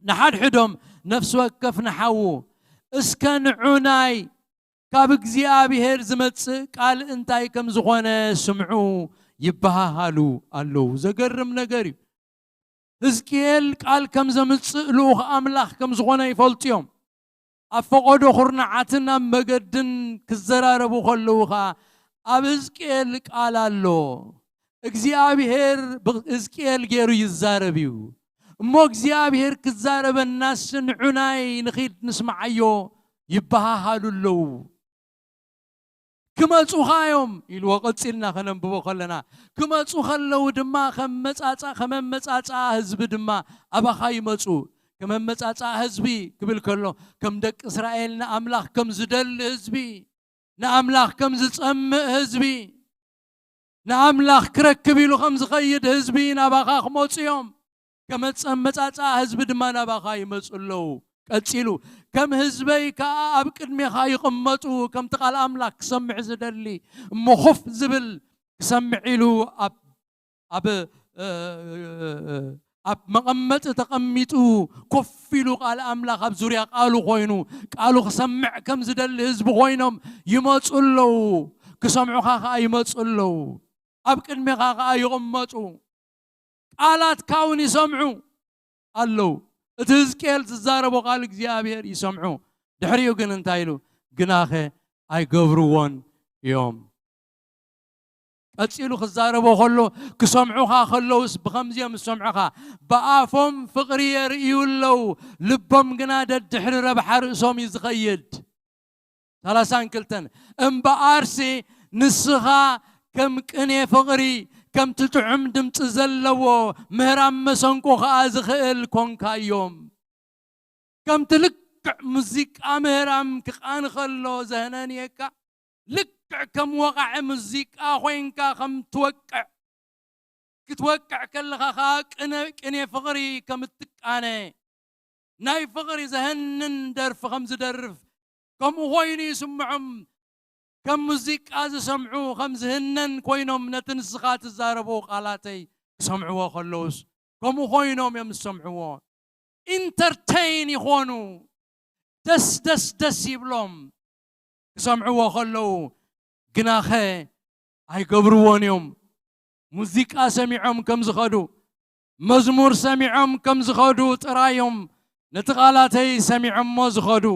ንሓድሕዶም፣ ነፍሲ ወከፍ ንሓዉ፣ እስከ ንዑናይ ካብ እግዚኣብሔር ዝመጽእ ቃል እንታይ ከም ዝኾነ ስምዑ፣ ይበሃሃሉ ኣለዉ። ዘገርም ነገር እዩ። ህዝቅኤል ቃል ከም ዘምጽእ ልኡኽ ኣምላኽ ከም ዝኾነ ይፈልጡ እዮም። ኣብ ፈቐዶ ኩርናዓትን ኣብ መገድን ክዘራረቡ ከለዉ ኸኣ ኣብ ህዝቅኤል ቃል ኣሎ። እግዚኣብሔር ብህዝቅኤል ገይሩ ይዛረብ እዩ። እሞ እግዚኣብሔር ክዛረበናስ ንዑናይ ንኺድ ንስምዓዮ ይበሃሃሉ ኣለዉ። ክመጹኻ እዮም ኢልዎ። ቀጺልና ከነንብቦ ከለና ክመጹ ከለዉ ድማ ከም መጻጻ ከም መመጻጻ ህዝቢ ድማ ኣባኻ ይመጹ። ከም መመጻጻ ህዝቢ ክብል ከሎ ከም ደቂ እስራኤል ንኣምላኽ ከም ዝደሊ ህዝቢ ንኣምላኽ ከም ዝጸምእ ህዝቢ ንኣምላኽ ክረክብ ኢሉ ከም ዝኸይድ ህዝቢ ናባኻ ክመጹ እዮም። ከመጸ መጻጻ ህዝቢ ድማ ናባኻ ይመጹ ኣለዉ። ቀጺሉ ከም ህዝበይ ከኣ ኣብ ቅድሜኻ ይቕመጡ ከምቲ ቃል ኣምላኽ ክሰምዕ ዝደሊ እሞ ኮፍ ዝብል ክሰምዕ ኢሉ ኣብ ኣብ ኣብ መቐመጢ ተቐሚጡ ኮፍ ኢሉ ቃል ኣምላኽ ኣብ ዙርያ ቃሉ ኮይኑ ቃሉ ክሰምዕ ከም ዝደሊ ህዝቢ ኮይኖም ይመጹ ኣለዉ። ክሰምዑኻ ከኣ ይመጹ ኣለዉ። ኣብ ቅድሜኻ ከኣ ይቕመጡ። ቃላትካ እውን ይሰምዑ ኣለዉ። እቲ ህዝቅኤል ዝዛረቦ ቃል እግዚኣብሔር ይሰምዑ። ድሕሪኡ ግን እንታይ ኢሉ? ግናኸ ኣይገብርዎን እዮም። ቀጺሉ ክዛረቦ ከሎ ክሰምዑኻ ከለውስ ብኸምዚ እዮም ዝሰምዑኻ። ብኣፎም ፍቕሪ የርእዩ ኣለዉ፣ ልቦም ግና ደድሕሪ ረብሓ ርእሶም እዩ ዝኸይድ። ሰላሳን ክልተን እምበኣርሲ ንስኻ ከም ቅኔ ፍቕሪ ከምቲ ጥዑም ድምፂ ዘለዎ ምህራም መሰንቆ ኸኣ ዝኽእል ኮንካዮም። ከምቲ ልክዕ ሙዚቃ ምህራም ክቓን ከሎ ዘህነንየካ ልክዕ ከም ወቓዒ ሙዚቃ ኮይንካ ከም ትወቅዕ ክትወቅዕ ከለኻ ኸኣ ቅነ ቅኔ ፍቕሪ ከም እትቃነ ናይ ፍቕሪ ዘህንን ደርፊ ከም ዝደርፍ ከምኡ ኮይኑ ይስምዖም። ከም ሙዚቃ ዝሰምዑ ከም ዝህነን ኮይኖም ነቲ ንስኻ ትዛረቦ ቃላተይ ክሰምዕዎ ከለውስ ከምኡ ኮይኖም እዮም ዝሰምዕዎ። ኢንተርቴይን ይኾኑ። ደስ ደስ ደስ ይብሎም ክሰምዕዎ ከለዉ። ግናኸ ኣይገብርዎን እዮም። ሙዚቃ ሰሚዖም ከም ዝኸዱ መዝሙር ሰሚዖም ከም ዝኸዱ ጥራዮም ነቲ ቃላተይ ሰሚዖሞ ዝኸዱ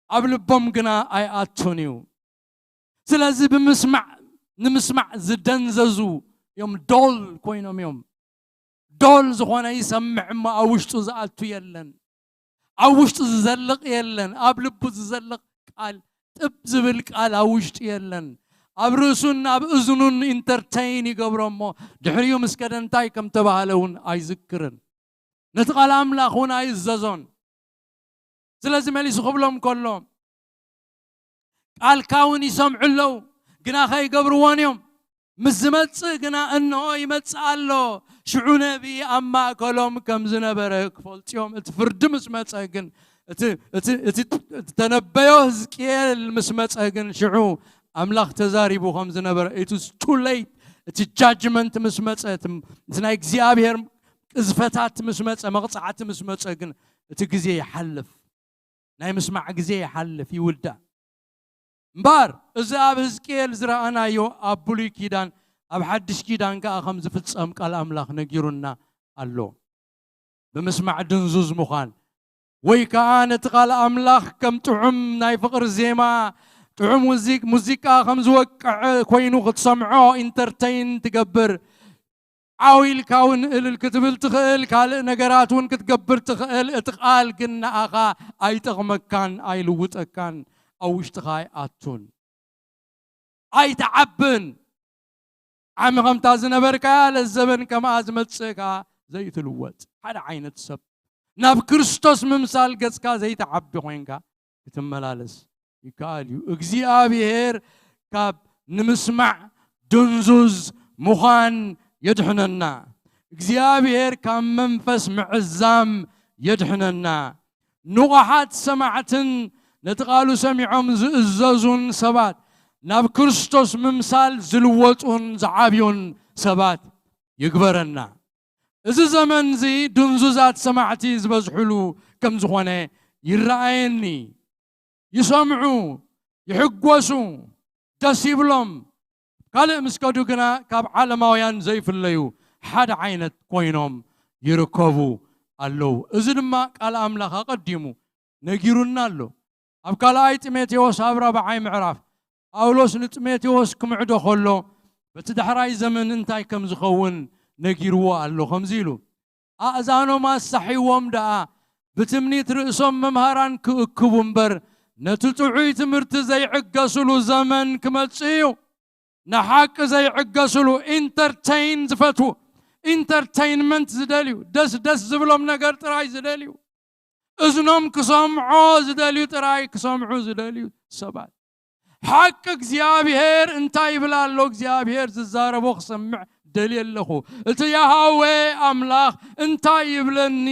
ኣብ ልቦም ግና ኣይኣቱን እዩ። ስለዚ ብምስማዕ ንምስማዕ ዝደንዘዙ እዮም። ዶል ኮይኖም እዮም። ዶል ዝኾነ ይሰምዕ እሞ ኣብ ውሽጡ ዝኣቱ የለን። ኣብ ውሽጡ ዝዘልቕ የለን። ኣብ ልቡ ዝዘልቕ ቃል ጥብ ዝብል ቃል ኣብ ውሽጡ የለን። ኣብ ርእሱን ኣብ እዝኑን ኢንተርተይን ይገብሮ እሞ ድሕሪኡ ምስ ከደ እንታይ ከም ተባህለ እውን ኣይዝክርን። ነቲ ቃል ኣምላኽ እውን ኣይእዘዞን። ስለዚ መሊሱ ክብሎም ከሎ ቃልካ እውን ይሰምዑ ኣለዉ፣ ግና ከይገብርዎን እዮም። ምስ ዝመጽእ ግና እንሆ ይመጽእ ኣሎ። ሽዑ ነቢይ ኣብ ማእከሎም ከም ዝነበረ ክፈልጡ እዮም። እቲ ፍርዲ ምስ መጸ ግን እቲ እቲ እቲ እተነበዮ ህዝቅኤል ምስ መጸ ግን ሽዑ ኣምላኽ ተዛሪቡ ከም ዝነበረ it is too late። እቲ ጃጅመንት ምስ መጸ እቲ ናይ እግዚኣብሔር ቅዝፈታት ምስ መጸ መቕጻዕቲ ምስ መጸ ግን እቲ ግዜ ይሓልፍ። ናይ ምስማዕ ግዜ ይሓልፍ ይውዳእ። እምበር እዚ ኣብ ህዝቅኤል ዝረኣናዮ ኣብ ብሉይ ኪዳን ኣብ ሓድሽ ኪዳን ከኣ ከም ዝፍጸም ቃል ኣምላኽ ነጊሩና ኣሎ። ብምስማዕ ድንዙዝ ምዃን ወይ ከኣ ነቲ ቃል ኣምላኽ ከም ጥዑም ናይ ፍቕሪ ዜማ ጥዑም ሙዚቅ ሙዚቃ ከም ዝወቅዕ ኮይኑ ክትሰምዖ ኢንተርተይን ትገብር ዓው ኢልካ እውን እልል ክትብል ትኽእል ካልእ ነገራት እውን ክትገብር ትኽእል እቲ ቃል ግን ንኣኻ ኣይጠቕመካን ኣይልውጠካን ኣብ ውሽጥኻ ኣይኣቱን ኣይትዓብን ዓሚ ከምታ ዝነበርካያ ለዘበን ከምኣ ዝመጽእ ከኣ ዘይትልወጥ ሓደ ዓይነት ሰብ ናብ ክርስቶስ ምምሳል ገጽካ ዘይትዓቢ ኮይንካ ክትመላለስ ይከኣል እዩ እግዚኣብሔር ካብ ንምስማዕ ድንዙዝ ምዃን የድሕነና እግዚኣብሔር ካብ መንፈስ ምዕዛም የድሕነና ንቑሓት ሰማዕትን ነቲ ቃሉ ሰሚዖም ዝእዘዙን ሰባት ናብ ክርስቶስ ምምሳል ዝልወጡን ዝዓብዩን ሰባት ይግበረና። እዚ ዘመን እዚ ድንዙዛት ሰማዕቲ ዝበዝሕሉ ከም ዝኾነ ይረኣየኒ። ይሰምዑ፣ ይሕጎሱ፣ ደስ ይብሎም። ካልእ ምስ ከዱ ግና ካብ ዓለማውያን ዘይፍለዩ ሓደ ዓይነት ኮይኖም ይርከቡ ኣለዉ። እዚ ድማ ቃል ኣምላኽ ኣቐዲሙ ነጊሩና ኣሎ። ኣብ ካልኣይ ጢሞቴዎስ ኣብ ራብዓይ ምዕራፍ ጳውሎስ ንጢሞቴዎስ ክምዕዶ ከሎ በቲ ዳሕራይ ዘመን እንታይ ከም ዝኸውን ነጊርዎ ኣሎ። ከምዚ ኢሉ፣ ኣእዛኖም ኣሳሒዎም ደኣ ብትምኒት ርእሶም መምሃራን ክእክቡ እምበር ነቲ ጥዑይ ትምህርቲ ዘይዕገስሉ ዘመን ክመጽእ እዩ። ንሓቂ ዘይዕገስሉ፣ ኢንተርቴይን ዝፈትዉ፣ ኢንተርቴይንመንት ዝደልዩ፣ ደስ ደስ ዝብሎም ነገር ጥራይ ዝደልዩ፣ እዝኖም ክሰምዖ ዝደልዩ ጥራይ ክሰምዑ ዝደልዩ ሰባት። ሓቂ እግዚኣብሔር እንታይ ይብል ኣሎ? እግዚኣብሔር ዝዛረቦ ክሰምዕ ደልየ ኣለኹ። እቲ ያሃዌ ኣምላኽ እንታይ ይብለኒ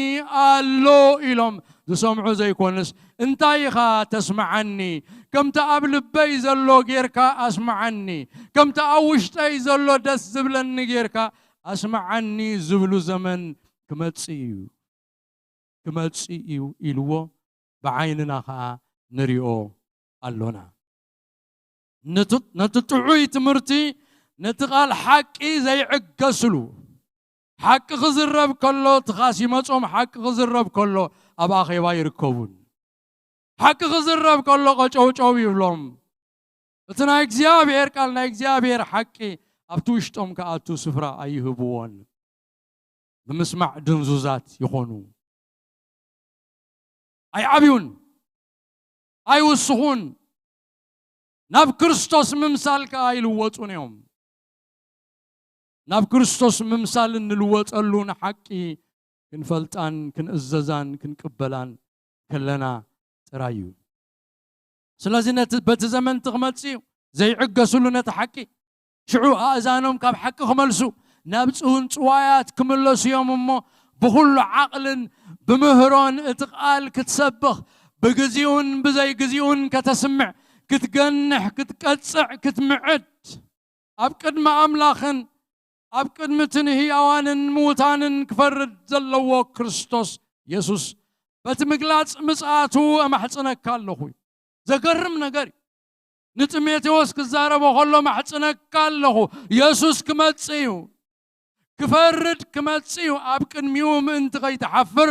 ኣሎ ኢሎም ዝሰምዑ ዘይኮንስ፣ እንታይ ኢኻ ተስምዓኒ? ከምቲ ኣብ ልበይ ዘሎ ጌርካ ኣስምዓኒ። ከምቲ ኣብ ውሽጠይ ዘሎ ደስ ዝብለኒ ጌርካ ኣስምዓኒ ዝብሉ ዘመን ክመጽእ እዩ። ክመጽእ እዩ ኢልዎ፣ ብዓይንና ኸኣ ንሪኦ ኣሎና። ነቲ ነቲ ጥዑይ ትምህርቲ፣ ነቲ ቃል ሓቂ ዘይዕገስሉ፣ ሓቂ ክዝረብ ከሎ፣ ትኻስ ይመጾም፣ ሓቂ ክዝረብ ከሎ ኣብ ኣኼባ ይርከቡን። ሓቂ ክዝረብ ከሎ ቀጨውጨው ይብሎም። እቲ ናይ እግዚኣብሔር ቃል፣ ናይ እግዚኣብሔር ሓቂ ኣብቲ ውሽጦም ክኣቱ ስፍራ ኣይህብዎን። ብምስማዕ ድንዙዛት ይኾኑ። ኣይዓብዩን፣ ኣይውስኹን፣ ናብ ክርስቶስ ምምሳል ከኣ ኣይልወጡን እዮም። ናብ ክርስቶስ ምምሳል እንልወጠሉ ንሓቂ ክንፈልጣን ክንእዘዛን ክንቅበላን ከለና ጥራይ እዩ። ስለዚ ነቲ በቲ ዘመንቲ ክመጽእ እዩ ዘይዕገስሉ ነቲ ሓቂ። ሽዑ ኣእዛኖም ካብ ሓቂ ክመልሱ ናብ ጽውንጽዋያት ክምለሱ እዮም እሞ፣ ብኹሉ ዓቕልን ብምህሮን እቲ ቃል ክትሰብኽ፣ ብግዚኡን ብዘይግዚኡን ከተስምዕ፣ ክትገንሕ፣ ክትቀጽዕ፣ ክትምዕድ፣ ኣብ ቅድሚ ኣምላኽን ኣብ ቅድሚ እቲ ንህያዋንን ምዉታንን ክፈርድ ዘለዎ ክርስቶስ የሱስ በቲ ምግላጽ ምጽኣቱ እማሕጽነካ ኣለኹ። ዘገርም ነገር እዩ። ንጢሞቴዎስ ክዛረቦ ከሎ ማሕጽነካ ኣለኹ። የሱስ ክመጽእ እዩ። ክፈርድ ክመጽእ እዩ። ኣብ ቅድሚኡ ምእንቲ ከይትሓፍር፣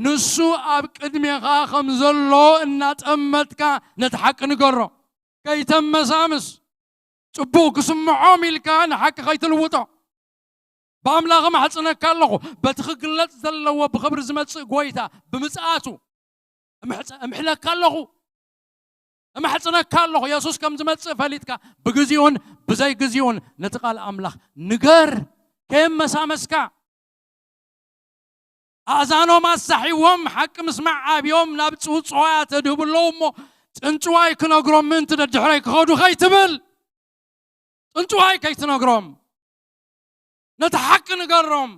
ንሱ ኣብ ቅድሜኻ ከም ዘሎ እናጠመትካ ነቲ ሓቂ ንገሮ። ከይተመሳምስ፣ ጽቡቕ ክስምዖም ኢልካ ንሓቂ ከይትልውጦ። ብኣምላኽ እማሕጽነካ ኣለኹ፣ በቲ ክግለጽ ዘለዎ ብኽብሪ ዝመጽእ ጐይታ ብምጽኣቱ እምሕጸ-፣ እምሕለካ ኣለኹ፣ እማሕጽነካ ኣለኹ። የሱስ ከም ዝመጽእ ፈሊጥካ ብግዚኡን ብዘይ ግዚኡን ነቲ ቃል ኣምላኽ ንገር፣ ከየመሳመስካ። ኣእዛኖም ኣሳሒዎም ሓቂ ምስማዕ ኣብዮም ናብ ጽውጽዋያ ተድህቡ ኣለዉ እሞ፣ ጽንጽዋይ ክነግሮም ምእንቲ ደድሕረይ ክኸዱ ከይትብል፣ ጽንጽዋይ ከይትነግሮም፣ ነቲ ሓቂ ንገሮም።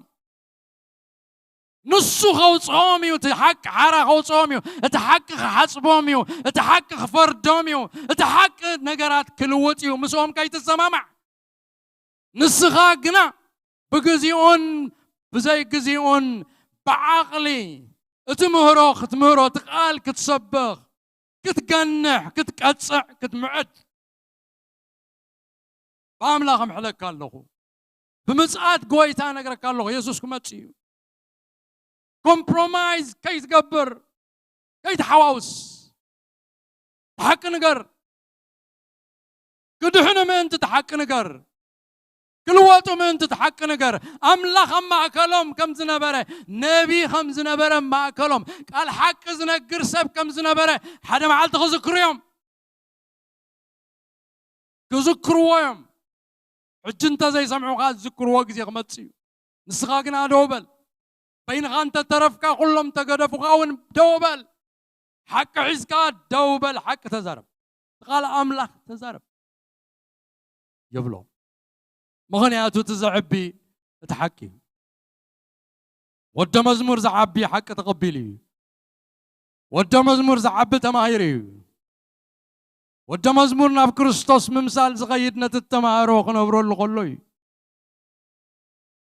ንሱ ከውጽኦም እዩ፣ እቲ ሓቂ ሓራ ከውጽኦም እዩ፣ እቲ ሓቂ ክሓጽቦም እዩ፣ እቲ ሓቂ ክፈርዶም እዩ፣ እቲ ሓቂ ነገራት ክልውጥ እዩ። ምስኦም ከይትሰማማዕ፣ ንስኻ ግና ብግዚኡን ብዘይ ግዚኡን ብዓቕሊ እቲ ምህሮ ክትምህሮ፣ እቲ ቃል ክትሰብኽ፣ ክትገንሕ፣ ክትቀጽዕ፣ ክትምዕድ። ብኣምላኽ እምሕለካ ኣለኹ። ብምጽኣት ጎይታ እነግረካ ኣለኹ። የሱስ ክመጽእ እዩ። ኮምፕሮማይዝ ከይትገብር፣ ከይትሓዋውስ። እቲ ሓቂ ንገር። ክድሕኑ ምእንቲ እቲ ሓቂ ንገር። ክልወጡ ምእንቲ እቲ ሓቂ ንገር። ኣምላኽ ኣብ ማእከሎም ከም ዝነበረ፣ ነቢ ከም ዝነበረ ኣብ ማእከሎም፣ ቃል ሓቂ ዝነግር ሰብ ከም ዝነበረ ሓደ መዓልቲ ክዝክሩ እዮም። ክዝክርዎ እዮም። ሕጂ እንተ ዘይሰምዑኻ ዝዝክርዎ ግዜ ክመጽእ እዩ። ንስኻ ግና ደው በል። በይንኻ እንተ ተረፍካ፣ ኩሎም ተገደፉኻ እውን ደው በል። ሓቂ ሒዝካ ደው በል፣ ሓቂ ተዛረብ። ቃል ኣምላኽ ተዛረብ ይብሎ። ምኽንያቱ እቲ ዘዕቢ እቲ ሓቂ እዩ። ወደ መዝሙር ዝዓቢ ሓቂ ተቐቢሉ እዩ። ወደ መዝሙር ዝዓቢ ተማሂሩ እዩ። ወደ መዝሙር ናብ ክርስቶስ ምምሳል ዝኸይድ ነቲ እተማህሮ ክነብረሉ ከሎ እዩ።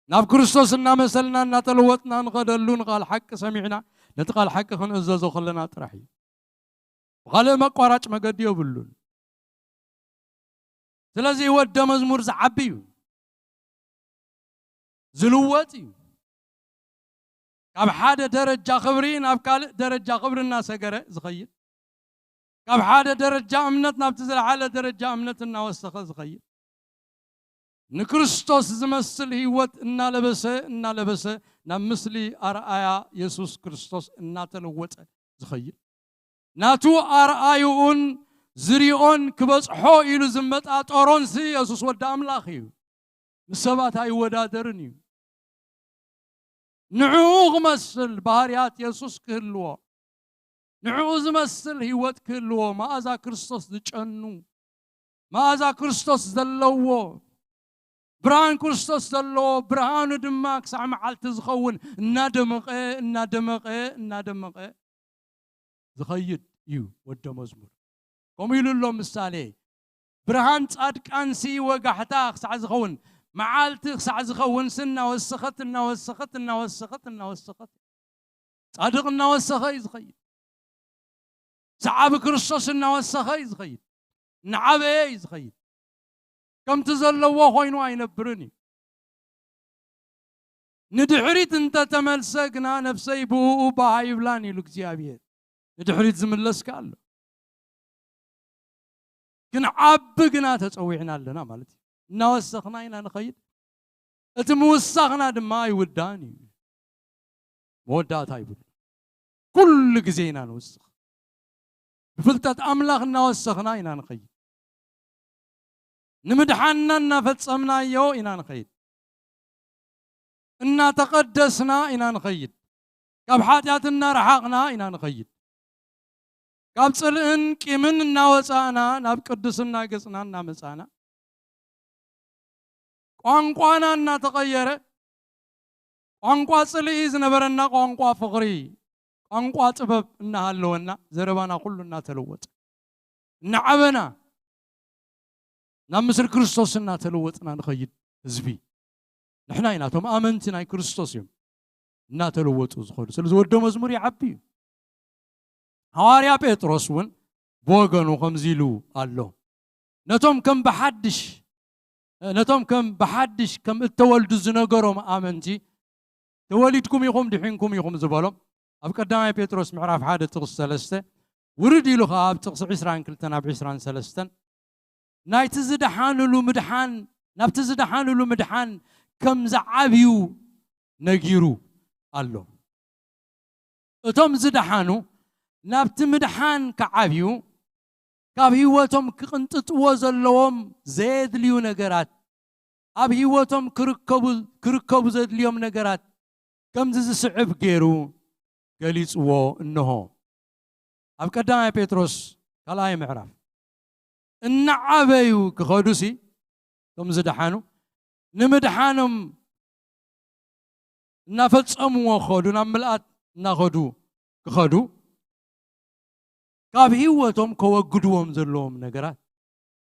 ናብ ክርስቶስ እናመሰልና እናተለወጥና ንኸደሉ ንቓል ሓቂ ሰሚዕና ነቲ ቓል ሓቂ ክንእዘዞ ከለና ጥራሕ እዩ። ብኻልእ መቋራጭ መገዲ የብሉን። ስለዚ ወደ መዝሙር ዝዓቢ እዩ፣ ዝልወጥ እዩ። ካብ ሓደ ደረጃ ክብሪ ናብ ካልእ ደረጃ ክብሪ እናሰገረ ዝኸይድ፣ ካብ ሓደ ደረጃ እምነት ናብቲ ዝለዓለ ደረጃ እምነት እናወሰኸ ዝኸይድ፣ ንክርስቶስ ዝመስል ህይወት እናለበሰ እናለበሰ ናብ ምስሊ ኣርኣያ የሱስ ክርስቶስ እናተለወጠ ዝኸይድ፣ ናቱ ኣርኣይኡን ዝሪኦን ክበጽሖ ኢሉ ዝመጣጠሮንሲ የሱስ ወዲ ኣምላኽ እዩ። ምስ ሰባት ኣይወዳደርን እዩ። ንዕኡ ክመስል ባህርያት የሱስ ክህልዎ፣ ንዕኡ ዝመስል ህይወት ክህልዎ፣ መኣዛ ክርስቶስ ዝጨኑ፣ መኣዛ ክርስቶስ ዘለዎ፣ ብርሃን ክርስቶስ ዘለዎ፣ ብርሃኑ ድማ ክሳዕ መዓልቲ ዝኸውን እናደመቐ፣ እናደመቐ፣ እናደመቐ ዝኸይድ እዩ ወደ መዝሙር። ከምኡ ኢሉ ኣሎ ምሳሌ፣ ብርሃን ጻድቃንሲ ወጋሕታ ክሳዕ ዝኸውን፣ መዓልቲ ክሳዕ ዝኸውንሲ እናወሰኸት፣ እናወሰኸት፣ እናወሰኸት፣ እናወሰኸት፣ ጻድቕ እናወሰኸ እዩ ዝኸይድ። ሰዓቢ ክርስቶስ እናወሰኸ እዩ ዝኸይድ፣ እናዓበየ እዩ ዝኸይድ። ከምቲ ዘለዎ ኮይኑ ኣይነብርን እዩ። ንድሕሪት እንተተመልሰ ግና ነፍሰይ ብእኡ ባህ ኣይብላን ኢሉ እግዚኣብሔር። ንድሕሪት ዝምለስካ ኣሎ። ክንዓቢ ግና ተጸዊዕና ኣለና ማለት እዩ። እናወሰኽና ኢና ንኸይድ። እቲ ምውሳኽና ድማ ኣይውዳእን እዩ። መወዳእታ ይብሉ። ኩሉ ግዜ ኢና ንውስኽ። ብፍልጠት ኣምላኽ እናወሰኽና ኢና ንኸይድ። ንምድሓንና እናፈጸምናዮ ኢና ንኸይድ። እናተቐደስና ኢና ንኸይድ። ካብ ሓጢኣት እናረሓቕና ኢና ንኸይድ። ካብ ጽልእን ቂምን እናወጻእና ናብ ቅድስና ገጽና እናመጻእና፣ ቋንቋና እናተቐየረ፣ ቋንቋ ጽልኢ ዝነበረና ቋንቋ ፍቕሪ፣ ቋንቋ ጥበብ እናሃለወና፣ ዘረባና ኩሉ እናተለወጠ፣ እናዓበና፣ ናብ ምስል ክርስቶስ እናተለወጥና ንኸይድ ህዝቢ ንሕና ኢና። እቶም ኣመንቲ ናይ ክርስቶስ እዮም እናተለወጡ ዝኸዱ። ስለዚ ወደ መዝሙር ይዓቢ እዩ። ሃዋርያ ጴጥሮስ እውን ብወገኑ ከምዚ ኢሉ ኣሎ። ነቶም ከም ብሓድሽ፣ ነቶም ከም ብሓድሽ ከም እተወልዱ ዝነገሮም ኣመንቲ፣ ተወሊድኩም ኢኹም፣ ድሒንኩም ኢኹም ዝበሎም፣ ኣብ ቀዳማይ ጴጥሮስ ምዕራፍ ሓደ ጥቕሲ ሰለስተ፣ ውርድ ኢሉ ኸዓ ኣብ ጥቕሲ ዕስራን ክልተን ኣብ ዕስራን ሰለስተን፣ ናይቲ ዝደሓንሉ ምድሓን፣ ናብቲ ዝደሓንሉ ምድሓን ከም ዝዓብዩ ነጊሩ ኣሎ። እቶም ዝደሓኑ ናብቲ ምድሓን ክዓብዩ፣ ካብ ህይወቶም ክቕንጥጥዎ ዘለዎም ዘየድልዩ ነገራት፣ ኣብ ህይወቶም ክርከቡ፣ ክርከቡ ዘድልዮም ነገራት ከምዚ ዝስዕብ ገይሩ ገሊጽዎ እንሆ። ኣብ ቀዳማይ ጴጥሮስ ካልኣይ ምዕራፍ፣ እናዓበዩ ክኸዱሲ፣ እቶም ዝደሓኑ ንምድሓኖም እናፈጸምዎ ክኸዱ፣ ናብ ምልኣት እናኸዱ ክኸዱ፣ ካብ ህይወቶም ከወግድዎም ዘለዎም ነገራት፣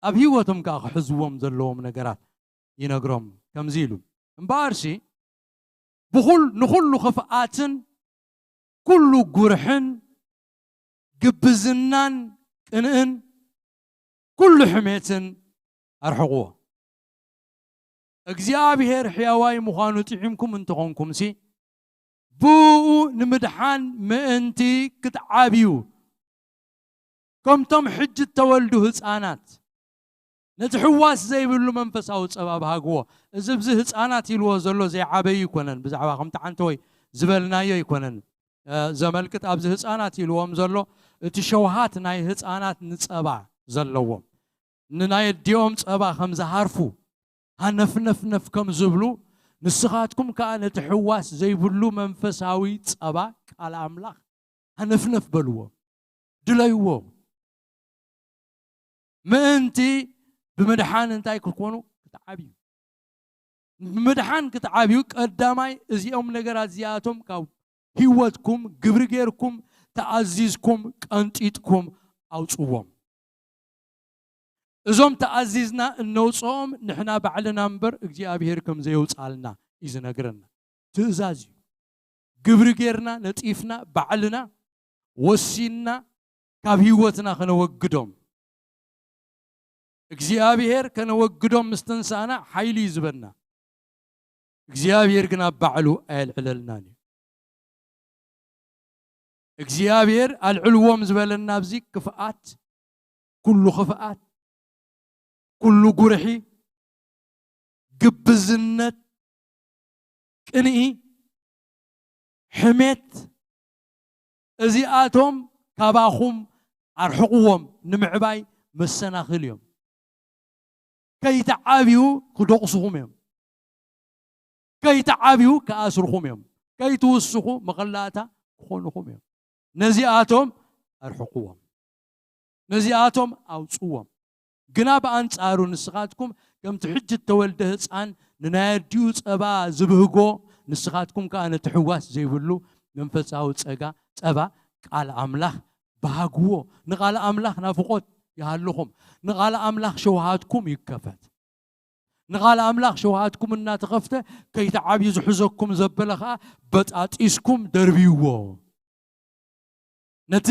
ኣብ ህይወቶም ከኣ ክሕዝዎም ዘለዎም ነገራት ይነግሮም። ከምዚ ኢሉ፣ እምበኣርሲ ብኹል-፣ ንኹሉ ክፍኣትን ኩሉ ጉርሕን ግብዝናን ቅንእን ኩሉ ሕሜትን ኣርሕቕዎ። እግዚኣብሔር ሕያዋይ ምዃኑ ጥዒምኩም እንተኾንኩምሲ፣ ብእኡ ንምድሓን ምእንቲ ክትዓብዩ፣ ከምቶም ሕጂ እተወልዱ ህፃናት፣ ነቲ ሕዋስ ዘይብሉ መንፈሳዊ ጸባ ብሃግዎ። እዚ ኣብዚ ህፃናት ኢልዎ ዘሎ ዘይዓበዩ ኣይኮነን፣ ብዛዕባ ከምቲ ዓንተወይ ዝበልናዮ ኣይኮነን፣ እ፣ ዘመልክት። ኣብዚ ህፃናት ኢልዎም ዘሎ እቲ ሸውሃት ናይ ህፃናት ንጸባ ዘለዎም፣ ንናይ ኣዲኦም ጸባ ከም ዝሃርፉ፣ ሃነፍነፍነፍ ከም ዝብሉ፣ ንስኻትኩም ከኣ ነቲ ሕዋስ ዘይብሉ መንፈሳዊ ጸባ ቃል ኣምላኽ ሃነፍነፍ በልዎ፣ ድለይዎ። ምእንቲ ብምድሓን እንታይ ክትኮኑ? ክትዓብዩ። ብምድሓን ክትዓብዩ፣ ቀዳማይ እዚኦም ነገራት እዚኣቶም ካብ ህይወትኩም ግብሪ ጌርኩም ተኣዚዝኩም ቀንጢጥኩም ኣውጽዎም። እዞም ተኣዚዝና እነውጽኦም ንሕና ባዕልና እምበር እግዚኣብሔር ከም ዘየውጻልና እዩ ዝነግረና። ትእዛዝ እዩ። ግብሪ ጌርና ነጢፍና ባዕልና ወሲንና ካብ ህይወትና ከነወግዶም። እግዚኣብሔር ከነወግዶም ምስ ተንሳእና ሓይሊ እዩ ዝበና። እግዚኣብሔር ግን ኣብ ባዕሉ ኣየልዕለልናን እዩ። እግዚኣብሔር ኣልዕልዎም ዝበለና ኣብዚ ክፍኣት፣ ኩሉ ክፍኣት፣ ኩሉ ጉርሒ፣ ግብዝነት፣ ቅንኢ፣ ሕሜት፣ እዚኣቶም ካባኹም ኣርሕቕዎም፣ ንምዕባይ መሰናኽል እዮም። ከይተዓብዩ ክደቑስኹም እዮም። ከይተዓብዩ ክኣስርኹም እዮም። ከይትውስኹ መኸላእታ ክኾኑኹም እዮም። ነዚኣቶም ኣርሕቕዎም። ነዚኣቶም ኣውጽዎም። ግና ብኣንጻሩ ንስኻትኩም ከምቲ ሕጂ እተወልደ ህጻን ንናይ ኣዲኡ ጸባ ዝብህጎ፣ ንስኻትኩም ከኣ ነቲ ሕዋስ ዘይብሉ መንፈሳዊ ጸጋ፣ ጸባ ቃል ኣምላኽ ባህግዎ። ንቓል ኣምላኽ ናፍቖት ይሃልኹም። ንቓል ኣምላኽ ሸውሃትኩም ይከፈት። ንቓል ኣምላኽ ሸውሃትኩም እናተኸፍተ ከይትዓብዩ ዝሕዘኩም ዘበለ ኸኣ በጣጢስኩም ደርብይዎ። ነቲ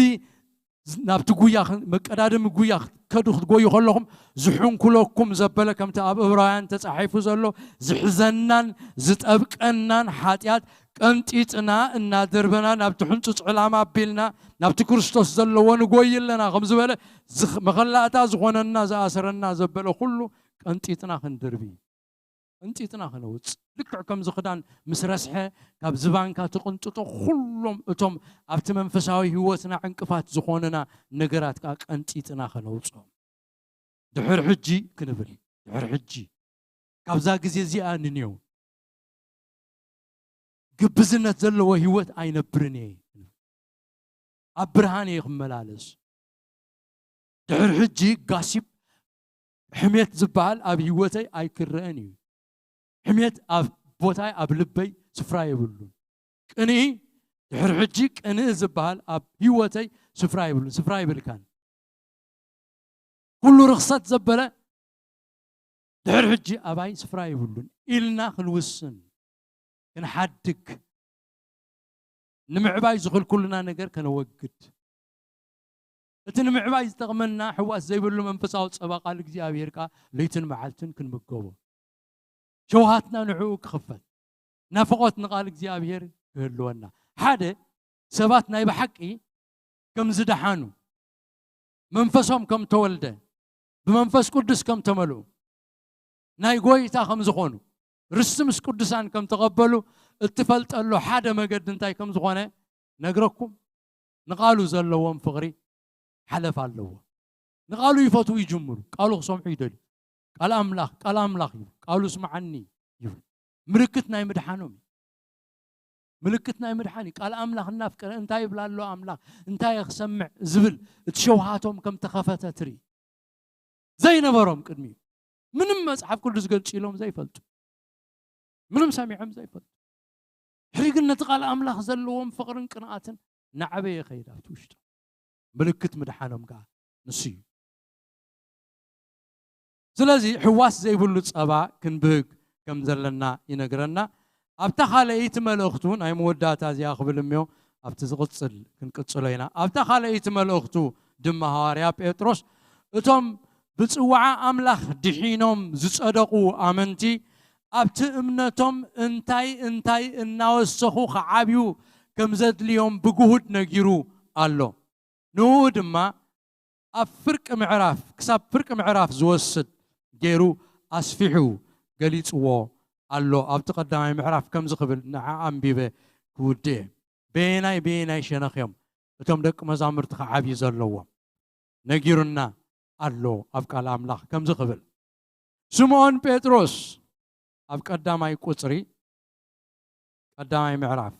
ዝ-፣ ናብቲ ጉያ ኽ-፣ መቀዳደሚ ጉያ ክትከዱ ክትጎዩ ከለኹም ዝሕንኩለኩም ዘበለ፣ ከምቲ ኣብ እብራውያን ተጻሒፉ ዘሎ፣ ዝሕዘናን ዝጠብቀናን ሓጢኣት ቀንጢጥና እናደርበና ናብቲ ሕንጹጽ ዕላማ ኣቢልና ናብቲ ክርስቶስ ዘለዎ ንጎይ ኣለና ከም ዝበለ፣ ዝኽ-፣ መኸላእታ ዝኾነና ዝኣሰረና ዘበለ ኩሉ ቀንጢጥና ክንድርቢ፣ ቀንጢጥና ከነውጽእ፣ ልክዕ ከምዚ ክዳን ምስ ረስሐ ካብ ዝባንካ ትቕንጥጦ፣ ኩሎም እቶም ኣብቲ መንፈሳዊ ህይወትና ዕንቅፋት ዝኾኑና ነገራት ከኣ ቀንጢጥና ከነውጽኦም። ድሕር ሕጂ ክንብል፣ ድሕር ሕጂ፣ ካብዛ ግዜ እዚኣ ንንየው፣ ግብዝነት ዘለዎ ህይወት ኣይነብርን እየ። ኣብ ብርሃን እየ ክመላለስ። ድሕር ሕጂ ጋሲፕ፣ ሕሜት ዝበሃል ኣብ ህይወተይ ኣይክረአን እዩ። ሕሜት ኣብ ቦታይ፣ ኣብ ልበይ ስፍራ የብሉን። ቅንኢ፣ ድሕር ሕጂ ቅንኢ ዝበሃል ኣብ ህይወተይ ስፍራ የብሉን፣ ስፍራ ይብልካን። ኩሉ ርኽሰት ዘበለ ድሕር ሕጂ ኣባይ ስፍራ የብሉን ኢልና ክንውስን፣ ክንሓድግ፣ ንምዕባይ ዝኽልኩልና ነገር ከነወግድ፣ እቲ ንምዕባይ ዝጠቕመና ሕዋስ ዘይብሉ መንፈሳዊ ጸባ ቃል እግዚኣብሔር ከኣ ለይትን መዓልትን ክንምገቦ፣ ሸውሃትና ንዕኡ ክኽፈት፣ ናፍቖት ንቓል እግዚኣብሔር ክህልወና። ሓደ፣ ሰባት ናይ ብሓቂ ከም ዝደሓኑ፣ መንፈሶም ከም ተወልደ፣ ብመንፈስ ቅዱስ ከም ተመልኡ፣ ናይ ጎይታ ከም ዝኾኑ፣ ርስቲ ምስ ቅዱሳን ከም ተቐበሉ እትፈልጠሉ ሓደ መገዲ እንታይ ከም ዝኾነ ነግረኩም። ንቓሉ ዘለዎም ፍቕሪ ሓለፍ ኣለዎ። ንቓሉ ይፈትዉ ይጅምሩ። ቃሉ ክሰምዑ ይደልዩ። ቃል ኣምላኽ፣ ቃል ኣምላኽ ይብሉ። ቃሉ ስምዓኒ ይብሉ። ምልክት ናይ ምድሓኖም እዩ። ምልክት ናይ ምድሓን እዩ። ቃል ኣምላኽ እናፍቀረ እንታይ ይብል ኣሎ ኣምላኽ፣ እንታይ እየ ክሰምዕ ዝብል እቲ ሸውሃቶም ከም ተኸፈተ ትርኢ። ዘይነበሮም ቅድሚኡ ምንም መጽሓፍ ቅዱስ ገንጺሎም ዘይፈልጡ፣ ምንም ሰሚዖም ዘይፈልጡ፣ ሕሪ ግን ነቲ ቃል ኣምላኽ ዘለዎም ፍቕርን ቅንኣትን እናዓበየ ይኸይድ ኣብቲ ውሽጦም። ምልክት ምድሓኖም ከኣ ንሱ እዩ። ስለዚ ሕዋስ ዘይብሉ ጸባ ክንብህግ ከም ዘለና ይነግረና። ኣብታ ካልኣይቲ መልእኽቱ፣ ናይ መወዳእታ እዚኣ ክብል እምዮ ኣብቲ ዝቕጽል ክንቅጽሎ ኢና። ኣብታ ካልኣይቲ መልእኽቱ ድማ ሃዋርያ ጴጥሮስ እቶም ብጽዋዓ ኣምላኽ ድሒኖም ዝጸደቑ ኣመንቲ ኣብቲ እምነቶም እንታይ እንታይ እናወሰኹ ክዓብዩ ከም ዘድልዮም ብግሁድ ነጊሩ ኣሎ። ንኡ ድማ ኣብ ፍርቂ ምዕራፍ፣ ክሳብ ፍርቂ ምዕራፍ ዝወስድ ገይሩ ኣስፊሑ ገሊጽዎ ኣሎ። ኣብቲ ቀዳማይ ምዕራፍ ከምዚ ክብል ንዓ ኣንቢበ ክውድእ እየ። በየናይ በየናይ ሸነኽ እዮም እቶም ደቂ መዛሙርቲ ክዓብዩ ዘለዎም? ነጊሩና ኣሎ ኣብ ቃል ኣምላኽ ከምዚ ክብል። ስምዖን ጴጥሮስ ኣብ ቀዳማይ ቁጽሪ፣ ቀዳማይ ምዕራፍ፣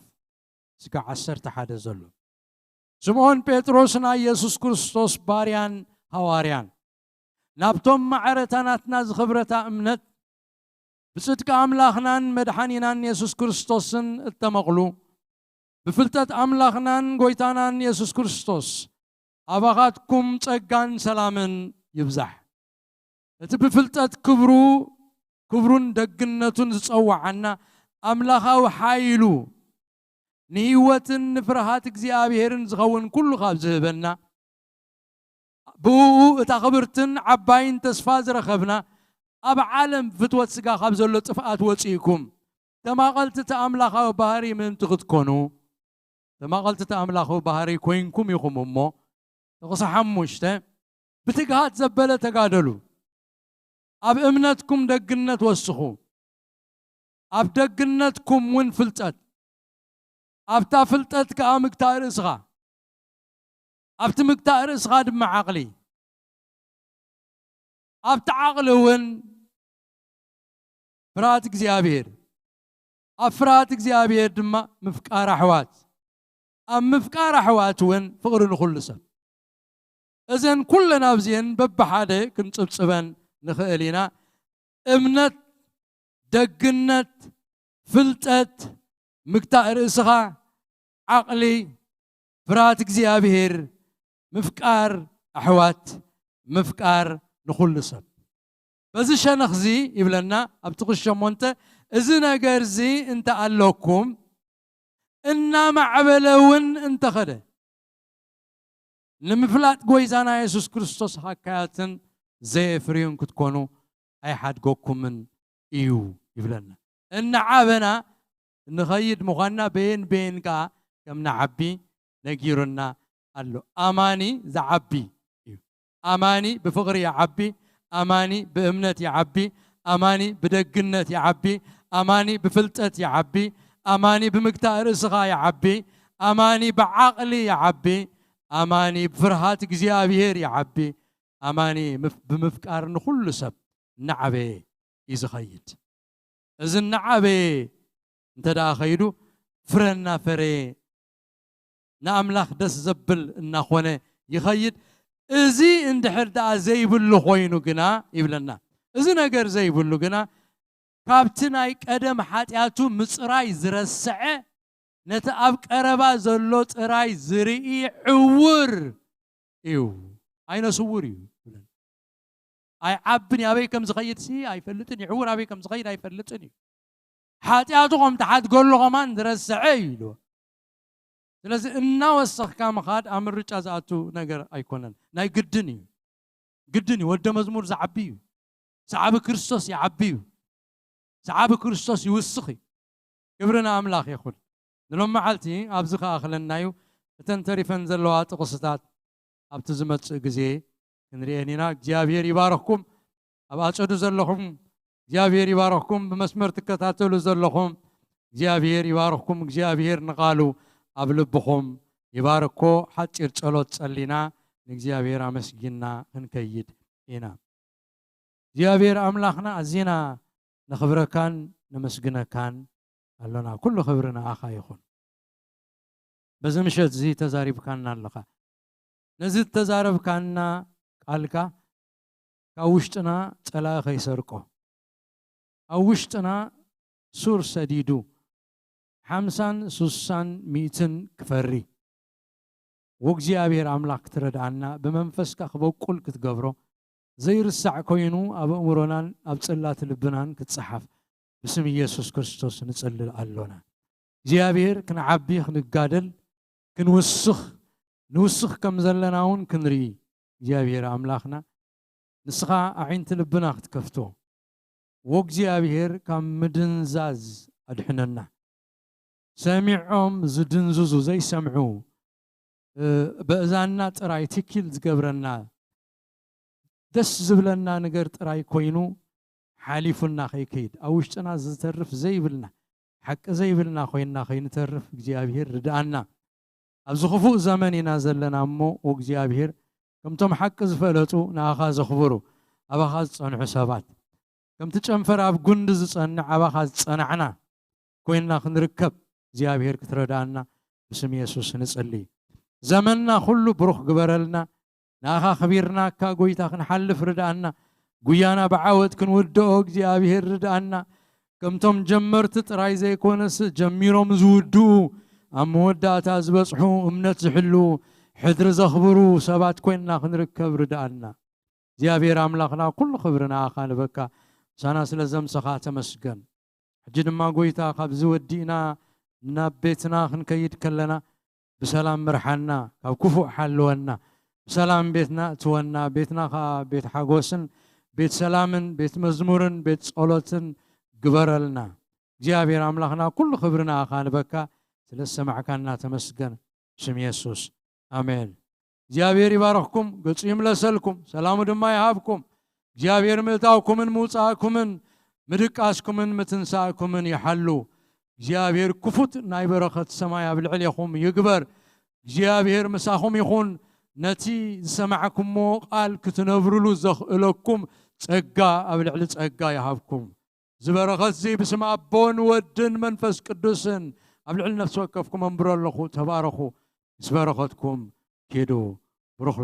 ስጋዕ ዓሰርተ ሓደ ዘሎ። ስምዖን ጴጥሮስ ናይ የሱስ ክርስቶስ ባርያን ሃዋርያን፣ ናብቶም ማዕረታ ናትና ዝኽብረታ እምነት፣ ብጽድቂ ኣምላኽናን መድሓኒናን የሱስ ክርስቶስን እተመቕሉ፣ ብፍልጠት ኣምላኽናን ጐይታናን የሱስ ክርስቶስ ኣባኻትኩም ጸጋን ሰላምን ይብዛሕ። እቲ ብፍልጠት ክብሩ፣ ክብሩን ደግነቱን ዝጸውዓና ኣምላኻዊ ሓይሉ፣ ንህይወትን ንፍርሃት እግዚኣብሔርን ዝኸውን ኩሉ ካብ ዝህበና፣ ብኡ እታ ክብርትን ዓባይን ተስፋ ዝረኸብና፣ ኣብ ዓለም ፍትወት ስጋ ካብ ዘሎ ጥፍኣት ወጺእኩም፣ ተማቐልቲ እቲ ኣምላኻዊ ባህሪ ምእንቲ ክትኮኑ፣ ተማቐልቲ እቲ ኣምላኻዊ ባህሪ ኮይንኩም ኢኹም እሞ፣ ጥቕሲ ሓሙሽተ፣ ብትግሃት ዘበለ ተጋደሉ፣ ኣብ እምነትኩም ደግነት ወስኹ፣ ኣብ ደግነትኩም እውን ፍልጠት፣ ኣብታ ፍልጠት ከኣ ምግታእ ርእስኻ፣ ኣብቲ ምግታእ ርእስኻ ድማ ዓቕሊ፣ ኣብቲ ዓቕሊ እውን ፍርሃት እግዚኣብሔር፣ ኣብ ፍርሃት እግዚኣብሔር ድማ ምፍቃር ኣሕዋት፣ ኣብ ምፍቃር ኣሕዋት እውን ፍቕሪ ንኹሉ ሰብ። እዘን ኩለን ኣብዚአን በብሓደ ክንጽብጽበን ንኽእል ኢና። እምነት፣ ደግነት፣ ፍልጠት፣ ምግታእ ርእስኻ፣ ዓቕሊ፣ ፍርሃት እግዚኣብሔር፣ ምፍቃር ኣሕዋት፣ ምፍቃር ንኹሉ ሰብ። በዚ ሸነኽዚ ይብለና ኣብ ጥቕሲ ሸሞንተ፣ እዚ ነገርዚ እንተ ኣለኩም እናማዕበለ እውን እንተኸደ፣ ንምፍላጥ ጎይታና የሱስ ክርስቶስ ሃካያትን ዘየፍርዩን ክትኮኑ ኣይሓድገኩምን እዩ ይብለና። እናዓበና ንኸይድ ምዃንና በየን በየን ከኣ ከም ንዓቢ ነጊሩና ኣሎ። ኣማኒ ዝዓቢ እዩ። ኣማኒ ብፍቕሪ ይዓቢ፣ ኣማኒ ብእምነት ይዓቢ፣ ኣማኒ ብደግነት ይዓቢ፣ ኣማኒ ብፍልጠት ይዓቢ፣ ኣማኒ ብምግታእ ርእስኻ ይዓቢ፣ ኣማኒ ብዓቕሊ ይዓቢ፣ ኣማኒ ብፍርሃት እግዚኣብሔር ይዓቢ፣ ኣማኒ ምፍ-፣ ብምፍቃር ንኹሉ ሰብ እናዓበየ እዩ ዝኸይድ። እዚ እናዓበየ እንተ ደኣ ኸይዱ፣ ፍረ እናፈረየ፣ ንኣምላኽ ደስ ዘብል እናኾነ ይኸይድ። እዚ እንድሕር ደኣ ዘይብሉ ኾይኑ ግና ይብለና፣ እዚ ነገር ዘይብሉ ግና፣ ካብቲ ናይ ቀደም ሓጢኣቱ ምጽራይ ዝረስዐ፣ ነቲ ኣብ ቀረባ ዘሎ ጥራይ ዝርኢ ዕውር እዩ፣ ዓይነ ስውር እዩ ይብለና። ኣይዓብን እዩ፣ ኣበይ ከም ዝኸይድ ሲ ኣይፈልጥን እዩ፣ ዕውር ኣበይ ከም ዝኸይድ ኣይፈልጥን እዩ። ሓጢኣቱ ከም ትሓድገሉ ከማን ዝረስዐ እዩ ኢልዎ። ስለዚ እናወሰኽካ ምኻድ ኣብ ምርጫ ዝኣቱ ነገር ኣይኮነን፣ ናይ ግድን እዩ። ግድን እዩ። ወደ መዝሙር ዝዓቢ እዩ። ሰዓቢ ክርስቶስ ይዓቢ እዩ። ሰዓቢ ክርስቶስ ይውስኽ እዩ። ክብሪ ንኣምላኽ ይኹን። ንሎም መዓልቲ ኣብዚ ከኣኽለና እዩ። እተን ተሪፈን ዘለዋ ጥቕስታት ኣብቲ ዝመጽእ ግዜ ክንርእየን ኢና። እግዚኣብሔር ይባርኽኩም። ኣብ ኣጸዱ ዘለኹም እግዚኣብሔር ይባርኽኩም። ብመስመር ትከታተሉ ዘለኹም እግዚኣብሔር ይባርኽኩም። እግዚኣብሔር ንቓሉ ኣብ ልብኹም ይባርኮ። ሓጺር ጸሎት ጸሊና ንእግዚኣብሔር ኣመስጊንና ክንከይድ ኢና። እግዚኣብሔር ኣምላኽና ኣዚና ነኽብረካን ነመስግነካን ኣሎና። ኩሉ ክብሪ ንኣኻ ይኹን። በዚ ምሸት እዚ ተዛሪብካና ኣለኻ። ነዚ እተዛረብካና ቃልካ ካብ ውሽጥና ጸላኢ ከይሰርቆ፣ ኣብ ውሽጥና ሱር ሰዲዱ ሓምሳን ሱሳን ሚእትን ክፈሪ፣ ወእግዚኣብሔር ኣምላኽ ክትረድኣና፣ ብመንፈስካ ክበቁል ክትገብሮ፣ ዘይርሳዕ ኮይኑ ኣብ ኣእምሮናን ኣብ ጽላት ልብናን ክትጸሓፍ ብስም ኢየሱስ ክርስቶስ ንጽልል ኣሎና። እግዚኣብሔር ክንዓቢ፣ ክንጋደል፣ ክንውስኽ፣ ንውስኽ ከም ዘለና እውን ክንርኢ እግዚኣብሔር ኣምላኽና ንስኻ ኣዒንቲ ልብና ክትከፍቶ፣ ወእግዚኣብሔር ካብ ምድንዛዝ ኣድሕነና። ሰሚዖም ዝድንዝዙ ዘይሰምዑ፣ እ፣ በእዛንና ጥራይ ትኪል ዝገብረና፣ ደስ ዝብለና ነገር ጥራይ ኮይኑ ሓሊፉና ከይከይድ፣ ኣብ ውሽጥና ዝተርፍ ዘይብልና፣ ሓቂ ዘይብልና ኮይንና ከይንተርፍ እግዚኣብሔር ርድኣና። ኣብዚ ክፉእ ዘመን ኢና ዘለና እሞ፣ እግዚኣብሔር ከምቶም ሓቂ ዝፈለጡ ንኣኻ ዘኽብሩ፣ ኣባኻ ዝጸንሑ ሰባት፣ ከምቲ ጨንፈር ኣብ ጉንዲ ዝጸንዕ ኣባኻ ዝጸናዕና ኮይንና ክንርከብ እግዚኣብሔር ክትረድኣና ብስም የሱስ ንጽሊ። ዘመንና ኩሉ ብሩኽ ግበረልና። ንኣኻ ኣኽቢርናካ ጎይታ ክንሓልፍ ርድኣና። ጉያና ብዓወት ክንውድኦ እግዚኣብሔር ርድኣና። ከምቶም ጀመርቲ ጥራይ ዘይኮነስ ጀሚሮም ዝውድኡ፣ ኣብ መወዳእታ ዝበጽሑ፣ እምነት ዝሕልዉ፣ ሕድሪ ዘኽብሩ ሰባት ኮይንና ክንርከብ ርድኣና። እግዚኣብሔር ኣምላኽና ኩሉ ክብሪ ንኣኻ ንበካ። ምሳና ስለ ዘምሰኻ ተመስገን። ሕጂ ድማ ጎይታ ካብዚ ወዲእና ናብ ቤትና ክንከይድ ከለና ብሰላም ምርሓና፣ ካብ ክፉእ ሓልወና። ብሰላም ቤትና እትወና፣ ቤትና ኸዓ ቤት ሓጎስን ቤት ሰላምን ቤት መዝሙርን ቤት ጸሎትን ግበረልና። እግዚኣብሔር ኣምላኽና፣ ኩሉ ክብሪ ንኣኻ ንበካ። ስለ ዝሰማዕካና ተመስገን። ስም የሱስ፣ ኣሜን። እግዚኣብሔር ይባረኽኩም፣ ገጹ ይምለሰልኩም፣ ሰላሙ ድማ ይሃብኩም። እግዚኣብሔር ምእታውኩምን ምውጻእኩምን ምድቃስኩምን ምትንሳእኩምን ይሓሉ። እግዚኣብሔር ክፉት ናይ በረኸት ሰማይ ኣብ ልዕሌኹም ይግበር። እግዚኣብሔር ምሳኹም ይኹን። ነቲ ዝሰማዕኩሞ ቃል ክትነብርሉ ዘኽእለኩም ጸጋ ኣብ ልዕሊ ጸጋ ይሃብኩም። እዚ በረኸት እዚ ብስም ኣቦን ወድን መንፈስ ቅዱስን ኣብ ልዕሊ ነፍሲ ወከፍኩም ኣንብሮ ኣለኹ። ተባረኹ። ምስ በረኸትኩም ኪዱ። ብሩኽ